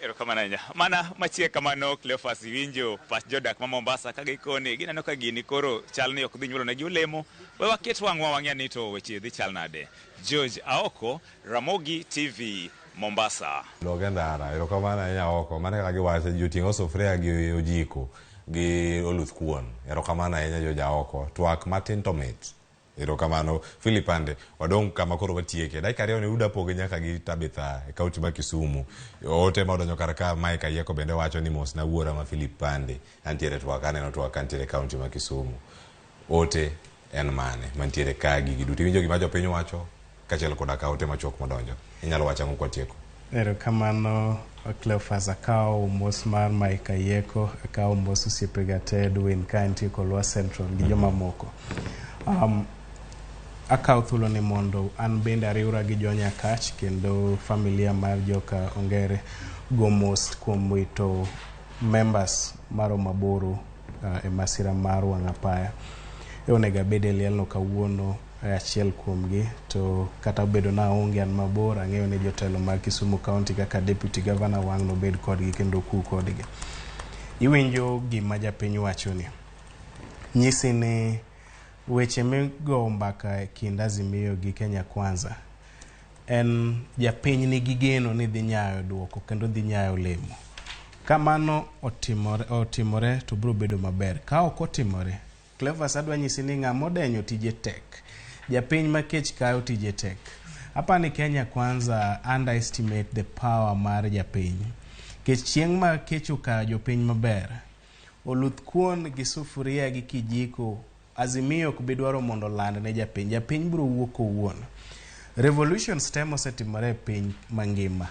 Erokamano ahinya. Mana machiek kamano Cleophas iwinjo pach jodak ma Mombasa ka gikoni gineno ka gini koro chal ni ok dhi nyuolo negi olemo. We waket wang'wa wang'e ni to weche dhi chal nade. George Aoko, Ramogi TV, Mombasa. Loge ndara, erokamano ahinya Aoko. Mano kaka giwacho, ji oting'o sufuria gi ojiko gi oluth kuon. Erokamano ahinya George Aoko. Twak matin to mit. Erokamano Philip Ande, wadong' kama koro watieke. Dakika ariyo ni uda poge nyaka gi Tabitha e kaunti ma Kisumu. Ote ma odonjo kar ka Mike Ayieko bende wacho ni mos na wuora ma Philip Pande. Antiere twak, aneno twak kantiere e kaunti ma Kisumu. Ote en mane mantiere ka gigi duto? Iwinjo gima jopiny wacho kaachiel koda ka ote machuok modonjo. Inyalo wacho ang'o kwatieko? Erokamano Cleophas, akawo mos mar Mike Ayieko, akawo mos osiepega te Edwin ka entie Kolwa Central gi jomamoko. Akawo thuolo ni mondo an bende ariwra gi jo Nyakach kendo familia mar joka Ongere go mos kuom wito members maromo aboro e masira mar wang' apaya. E onego abed e lielno kawuono achiel kuomgi to kata obedo na aonge an mabor ang'eyo ni jotelo mag Kisumu County kaka Deputy Governor wang' nobed kodgi kendo ku kodgi. Iwinjo gima japiny wacho ni. Nyisi ni weche migo mbaka e kind Azimio gi Kenya Kwanza en japiny nigi geno ni dhi nyayo duoko kendo dhi nyayo olemo. Ka mano otimore to biro bedo maber. Ka ok otimore, Cleophas adwa nyisi ni ng'ama odenyo tije tek. Japiny ma kech kayo tije tek. Apani Kenya Kwanza underestimate the power mar japiny. Kech chieng' ma kech okayo jopiny maber, oluth kuon gi sufuria gi kijiko Azimio ok bi dwaro mondo oland ne japiny. Japiny biro wuok owuon. Revolutions te mosetimore e piny mangima.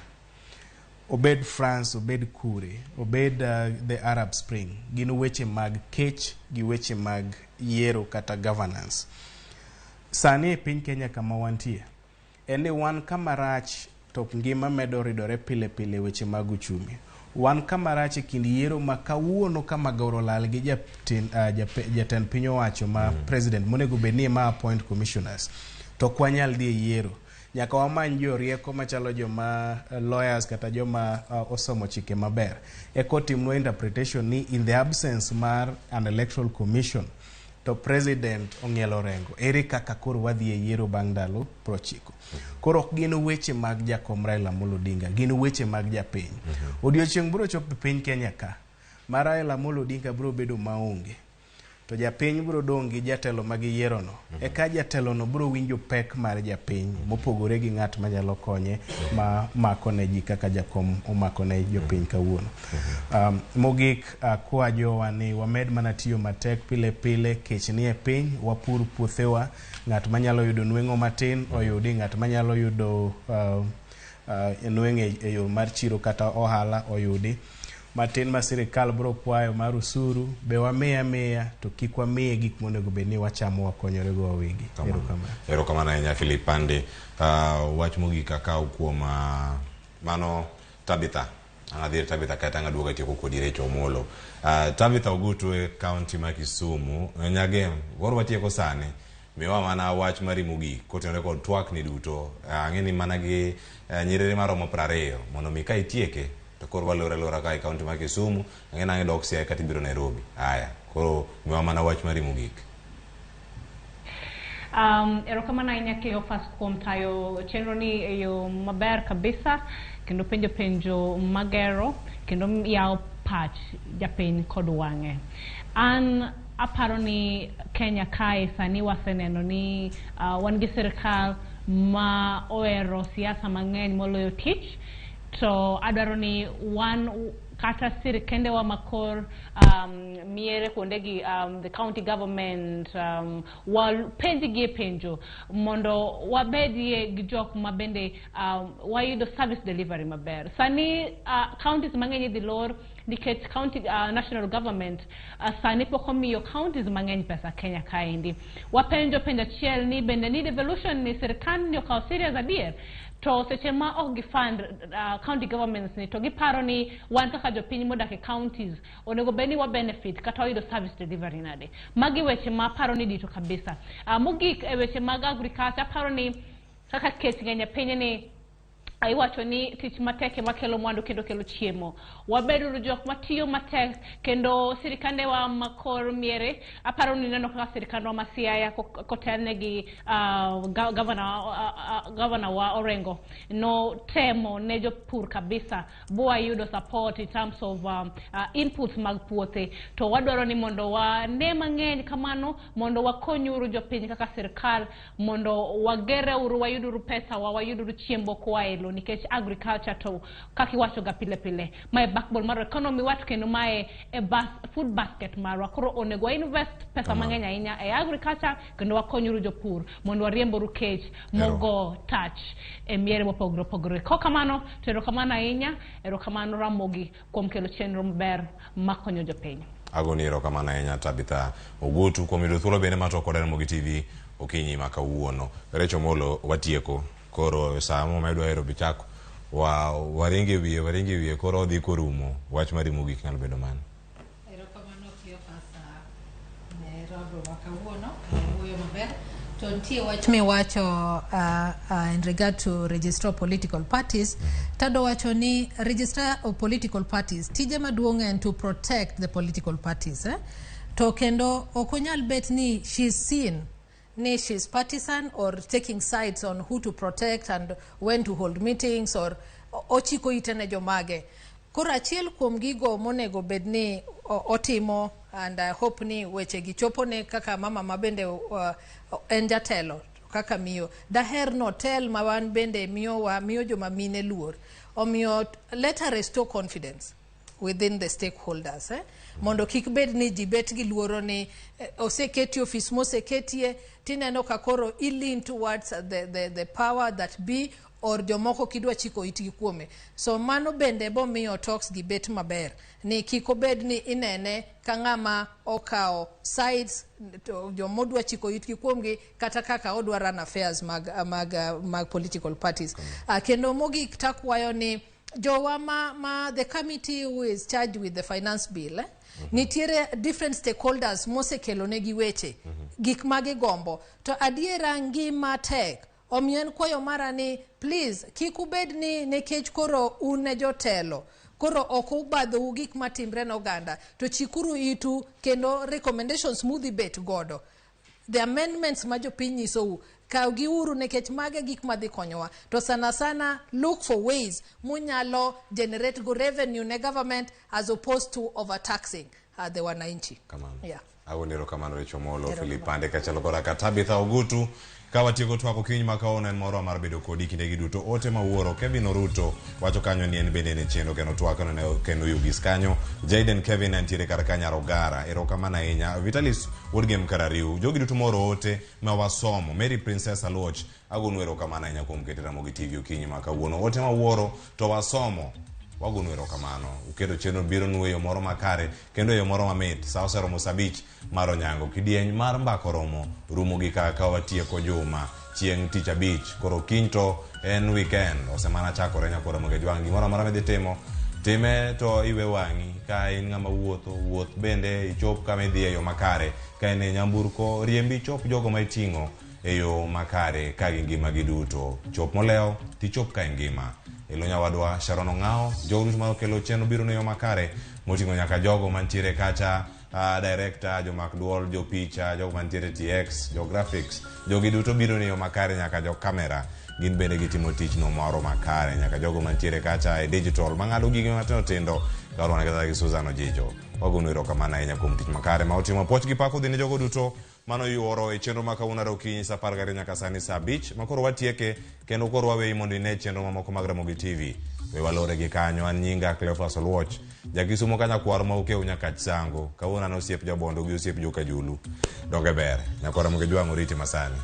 Obed France, obed kure, obed the Arab Spring, gin weche mag kech gi weche mag yiero kata governance. Sani e piny Kenya kama wantie, en ni wan kama rach to ngima medo ridore pile pile weche mag uchumi. Wan kama rach e kind yiero ma kawuono ka Magoro olal gi jatend piny owacho ma president monego bed ni ema appoint commissioners to ok wanyal dhi e yiero. Nyaka wamany jorieko machalo joma lawyers kata joma osomo chike maber eka otimnwa interpretation ni in the absence mar an electoral commission to president ong'ielo orengo ere kaka koro wadhi e yiero bang' ndalo 90. Koro ok gin weche mag jakom Raila Amolo Odinga, gin weche mag japiny. Odiochieng' biro chopo e piny Kenya ka ma Raila Amolo Odinga biro bedo maonge to japiny biro dong' gi jatelo ma giyierono. Eka jatelono biro winjo pek mar japiny mopogore gi ng'at manyalo konye ma mako ne ji kaka jakom omako ne jopiny kawuono. Mogik akwa jowa ni wamed mana tiyo matek pile pile, kech ni e piny, wapur puothewa, ng'at manyalo yudo nweng'o matin oyudi, ng'at manyalo yudo nweng'o e yo mar chiro kata ohala oyudi. Matin ma sirikal biro kwayo mar usuru be wamiye amiya to kik wamiye gik monego bed ni wachamo wakonyore go wawegi. Erokamano. Erokamano ahinya Philip Pande. Wach mogik akaw kuom mano Tabitha. An adhi ir Tabitha kaeto ang' aduogo atieko kodi Rachel Omolo. Tabitha Ogutu e kaunti ma Kisumu. Nyagem, koro watieko sani. Miwa mana wach mari mogik kotenore kod twak ni duto. Ang'e ni mana gi nyiriri maromo 20 mondo mi ka itieke to koro waloro alora ka e kaunti ma Kisumu. Ang'e ni ang' idok Siaya kata ibiro Nairobi. Aya, koro miwa mana wach mari mogik. Erokamano ahinya Cleophas kuom tayo chenro ni e yo maber kabisa kendo penjo penjo magero kendo yawo pach japiny kod wang'e. An aparo ni Kenya kae sani waseneno ni wan gi sirikal ma ohero siasa mang'eny moloyo tich to adwaro ni wan kata sirkendewa makor miere kuondegi, the county government, wapenjgi e penjo mondo wabedie gi jok ma bende wayudo service delivery maber. Sani counties mang'eny idhi lor nikech county, national government sani pok omiyo counties mang'eny pesa Kenya kaendi. Wapenjo penjo achiel ni bende ni devolution ni sirkal ni okawo serious adier? To seche ma ok gifund county governments ni, to giparo ni wan kaka jopiny modak e counties onego bed ni wa benefit kata wayudo service delivery nade? Magi weche ma aparo ni dito kabisa. Mogik e weche mag agriculture, aparo ni kaka kech ng'eny e piny ni, iwacho ni tich matek ema kelo mwandu kendo kelo chiemo. Wabeduru jok matiyo matek kendo sirikandewa makor miere, aparo ni neno kaka sirikandwa ma Siaya kotelne gi governor wa Orengo no temo ne jopur kabisa bwayudo support in terms of inputs mag puothe. To wadwaro ni mondo wane mang'eny kamano mondo wakonyuru jopiny kaka sirikal mondo wagereuru, wayuduru pesa wa, wayuduru chiembo koa e lowo, nikech agriculture to kaka iwacho ga pile pile, mae backbone mar economy wat kendo mae e food basket marwa. Koro onego wa invest pesa mang'eny ahinya e agriculture kendo wakonyuru jopur mondo wariemboru kech mogo touch e miere mopogore opogore. Kokamano to erokamano ahinya, erokamano Ramogi kuom kelo chenro maber makonyo jopiny. Agoni erokamano ahinya, Tabitha Ogutu, kuom yudo thuolo bende mar twak kod Ramogi TV okinyi ma kawuono. Recho Molo, watieko koro saa mo ma idwa hero bichako wa waringe wiye, waringe wiye, koro odhi korumo. Wach mari mogik nyalo bedo mane? Erokamano, Cleophas, ne rogo ma kawuono, wuoyo maber. To nitie wach miwacho in regard to registrar of political parties. Tado wacho ni registrar of political parties tije maduong' en to protect the political parties, eh? To kendo ok onyal bet ni she's seen ni she's partisan or taking sides on who to protect and when to hold meetings or ochiko ite ne jomage. Koro achiel kuom gigo monego bed ni otimo, and I hope ni weche gi chopo ne kaka mama ma bende en jatelo kaka miyo, daher notel ma wan bende miyowa miyo joma mine luor. Omiyo let her restore confidence within the stakeholders, eh? Mondo kik bed ni ji bet gi luoro ni oseketi ofis moseketie tineno ka koro i lean towards the power that be or jomoko kidwa chiko itgi kuome. So mano bende bomiyo talks gi bet maber, ni kik obed ni inene ka ng'ama okawo sides to jomodwa chiko itgi kuomgi kata kaka odwa run affairs mag political parties. Kendo mogik takwayo ni jowa ma the committee who is charged with the finance bill, eh? Nitiere different stakeholders mosekelo negi weche, gik ma gigombo, to adiera ngima tek. Omiyo en kwayo mara ni please kik ubed ni nikech koro un ne jotelo koro ok ubadhou gik matimre ne oganda, to chikuru itu kendo recommendations mudhi bet godo, the amendments ma jopiny nyisou, kaw giuru nikech mage gik madhi konyowa. To sana sana look for ways munyalo generate go revenue ne government as opposed to overtaxing the wananchi. Kamano. Yeah. Agoni erokamano, Recho Molo, Philip Pande kaachiel koda ka Tabitha Ogutu. Ka watieko twak okinyi ma kawuono, en moro mar bedo kodi kinde gi duto. Ote ma wuoro Kevin Oruto wacho kanyo ni en bende en e chenro kendo twak ne kendo Yugis kanyo. Jaden Kevin nitiere kar kanyo Ogara. Erokamano ahinya. Vitalis Wuod Gem Karariu. Jogi duto moro ote ma wasomo. Mary Princess Aluoch, agonu erokamano ahinya kuom keto Ramogi TV okinyi ma kawuono. Ote ma wuoro to wasomo. Wagonu erokamano. Uketo chenro biro nu e yo moro makare kendo e yo moro mamit. Sa oseromo sa 5 mar onyango. Kidieny mar mbaka oromo rumo gi kaka watieko juma chieng' tich abich. Koro kiny to en weekend. Osemana chakore nyakoro Ramogi Jwang'. Gimoro amora midhi timo, time to iwe wang'i. Ka in ng'ama wuotho, wuoth bende ichop kama idhiye e yo makare. Ka in e nyamburko, riembi ichop jogo ma iting'o e yo makare ka gi ngima gi duto. Chop molewo, tichop ka ingima. Elo nyawadwa Sharon Ong'ao, jogo duto ma okelo chenro biro ne yo makare, moting'o nyaka jogo mantiere kacha, director, jomak duol, jopicha, jogo mantiere TX, jo graphics, jogi duto biro ne yo makare, nyaka jo camera gin bende gitimo tich no moro makare, nyaka jogo mantiere kacha e digital mang'ado gige matindo tindo kaluwore kata gi Susan Ojijo. Wagonu erokamano ahinya kuom tich makare ma utimo. Puoch gi pak odhi ne jogo duto mano yuoro e chenro ma kawuono okinyi sa 12 nyaka sani sa 5 ma koro watieke kendo koro waweyi mondo ine chenro mamoko mag Ramogi TV. We walore gi kanyo. An nyinga Cleophas Oluoch. Jakisumo ka nyakwar ma okew nyakach sango. Kawuono an osiep jabondo gi osiep joka Julu. Donge ber. Nyakwar Ramogi Jwang' oriti masani.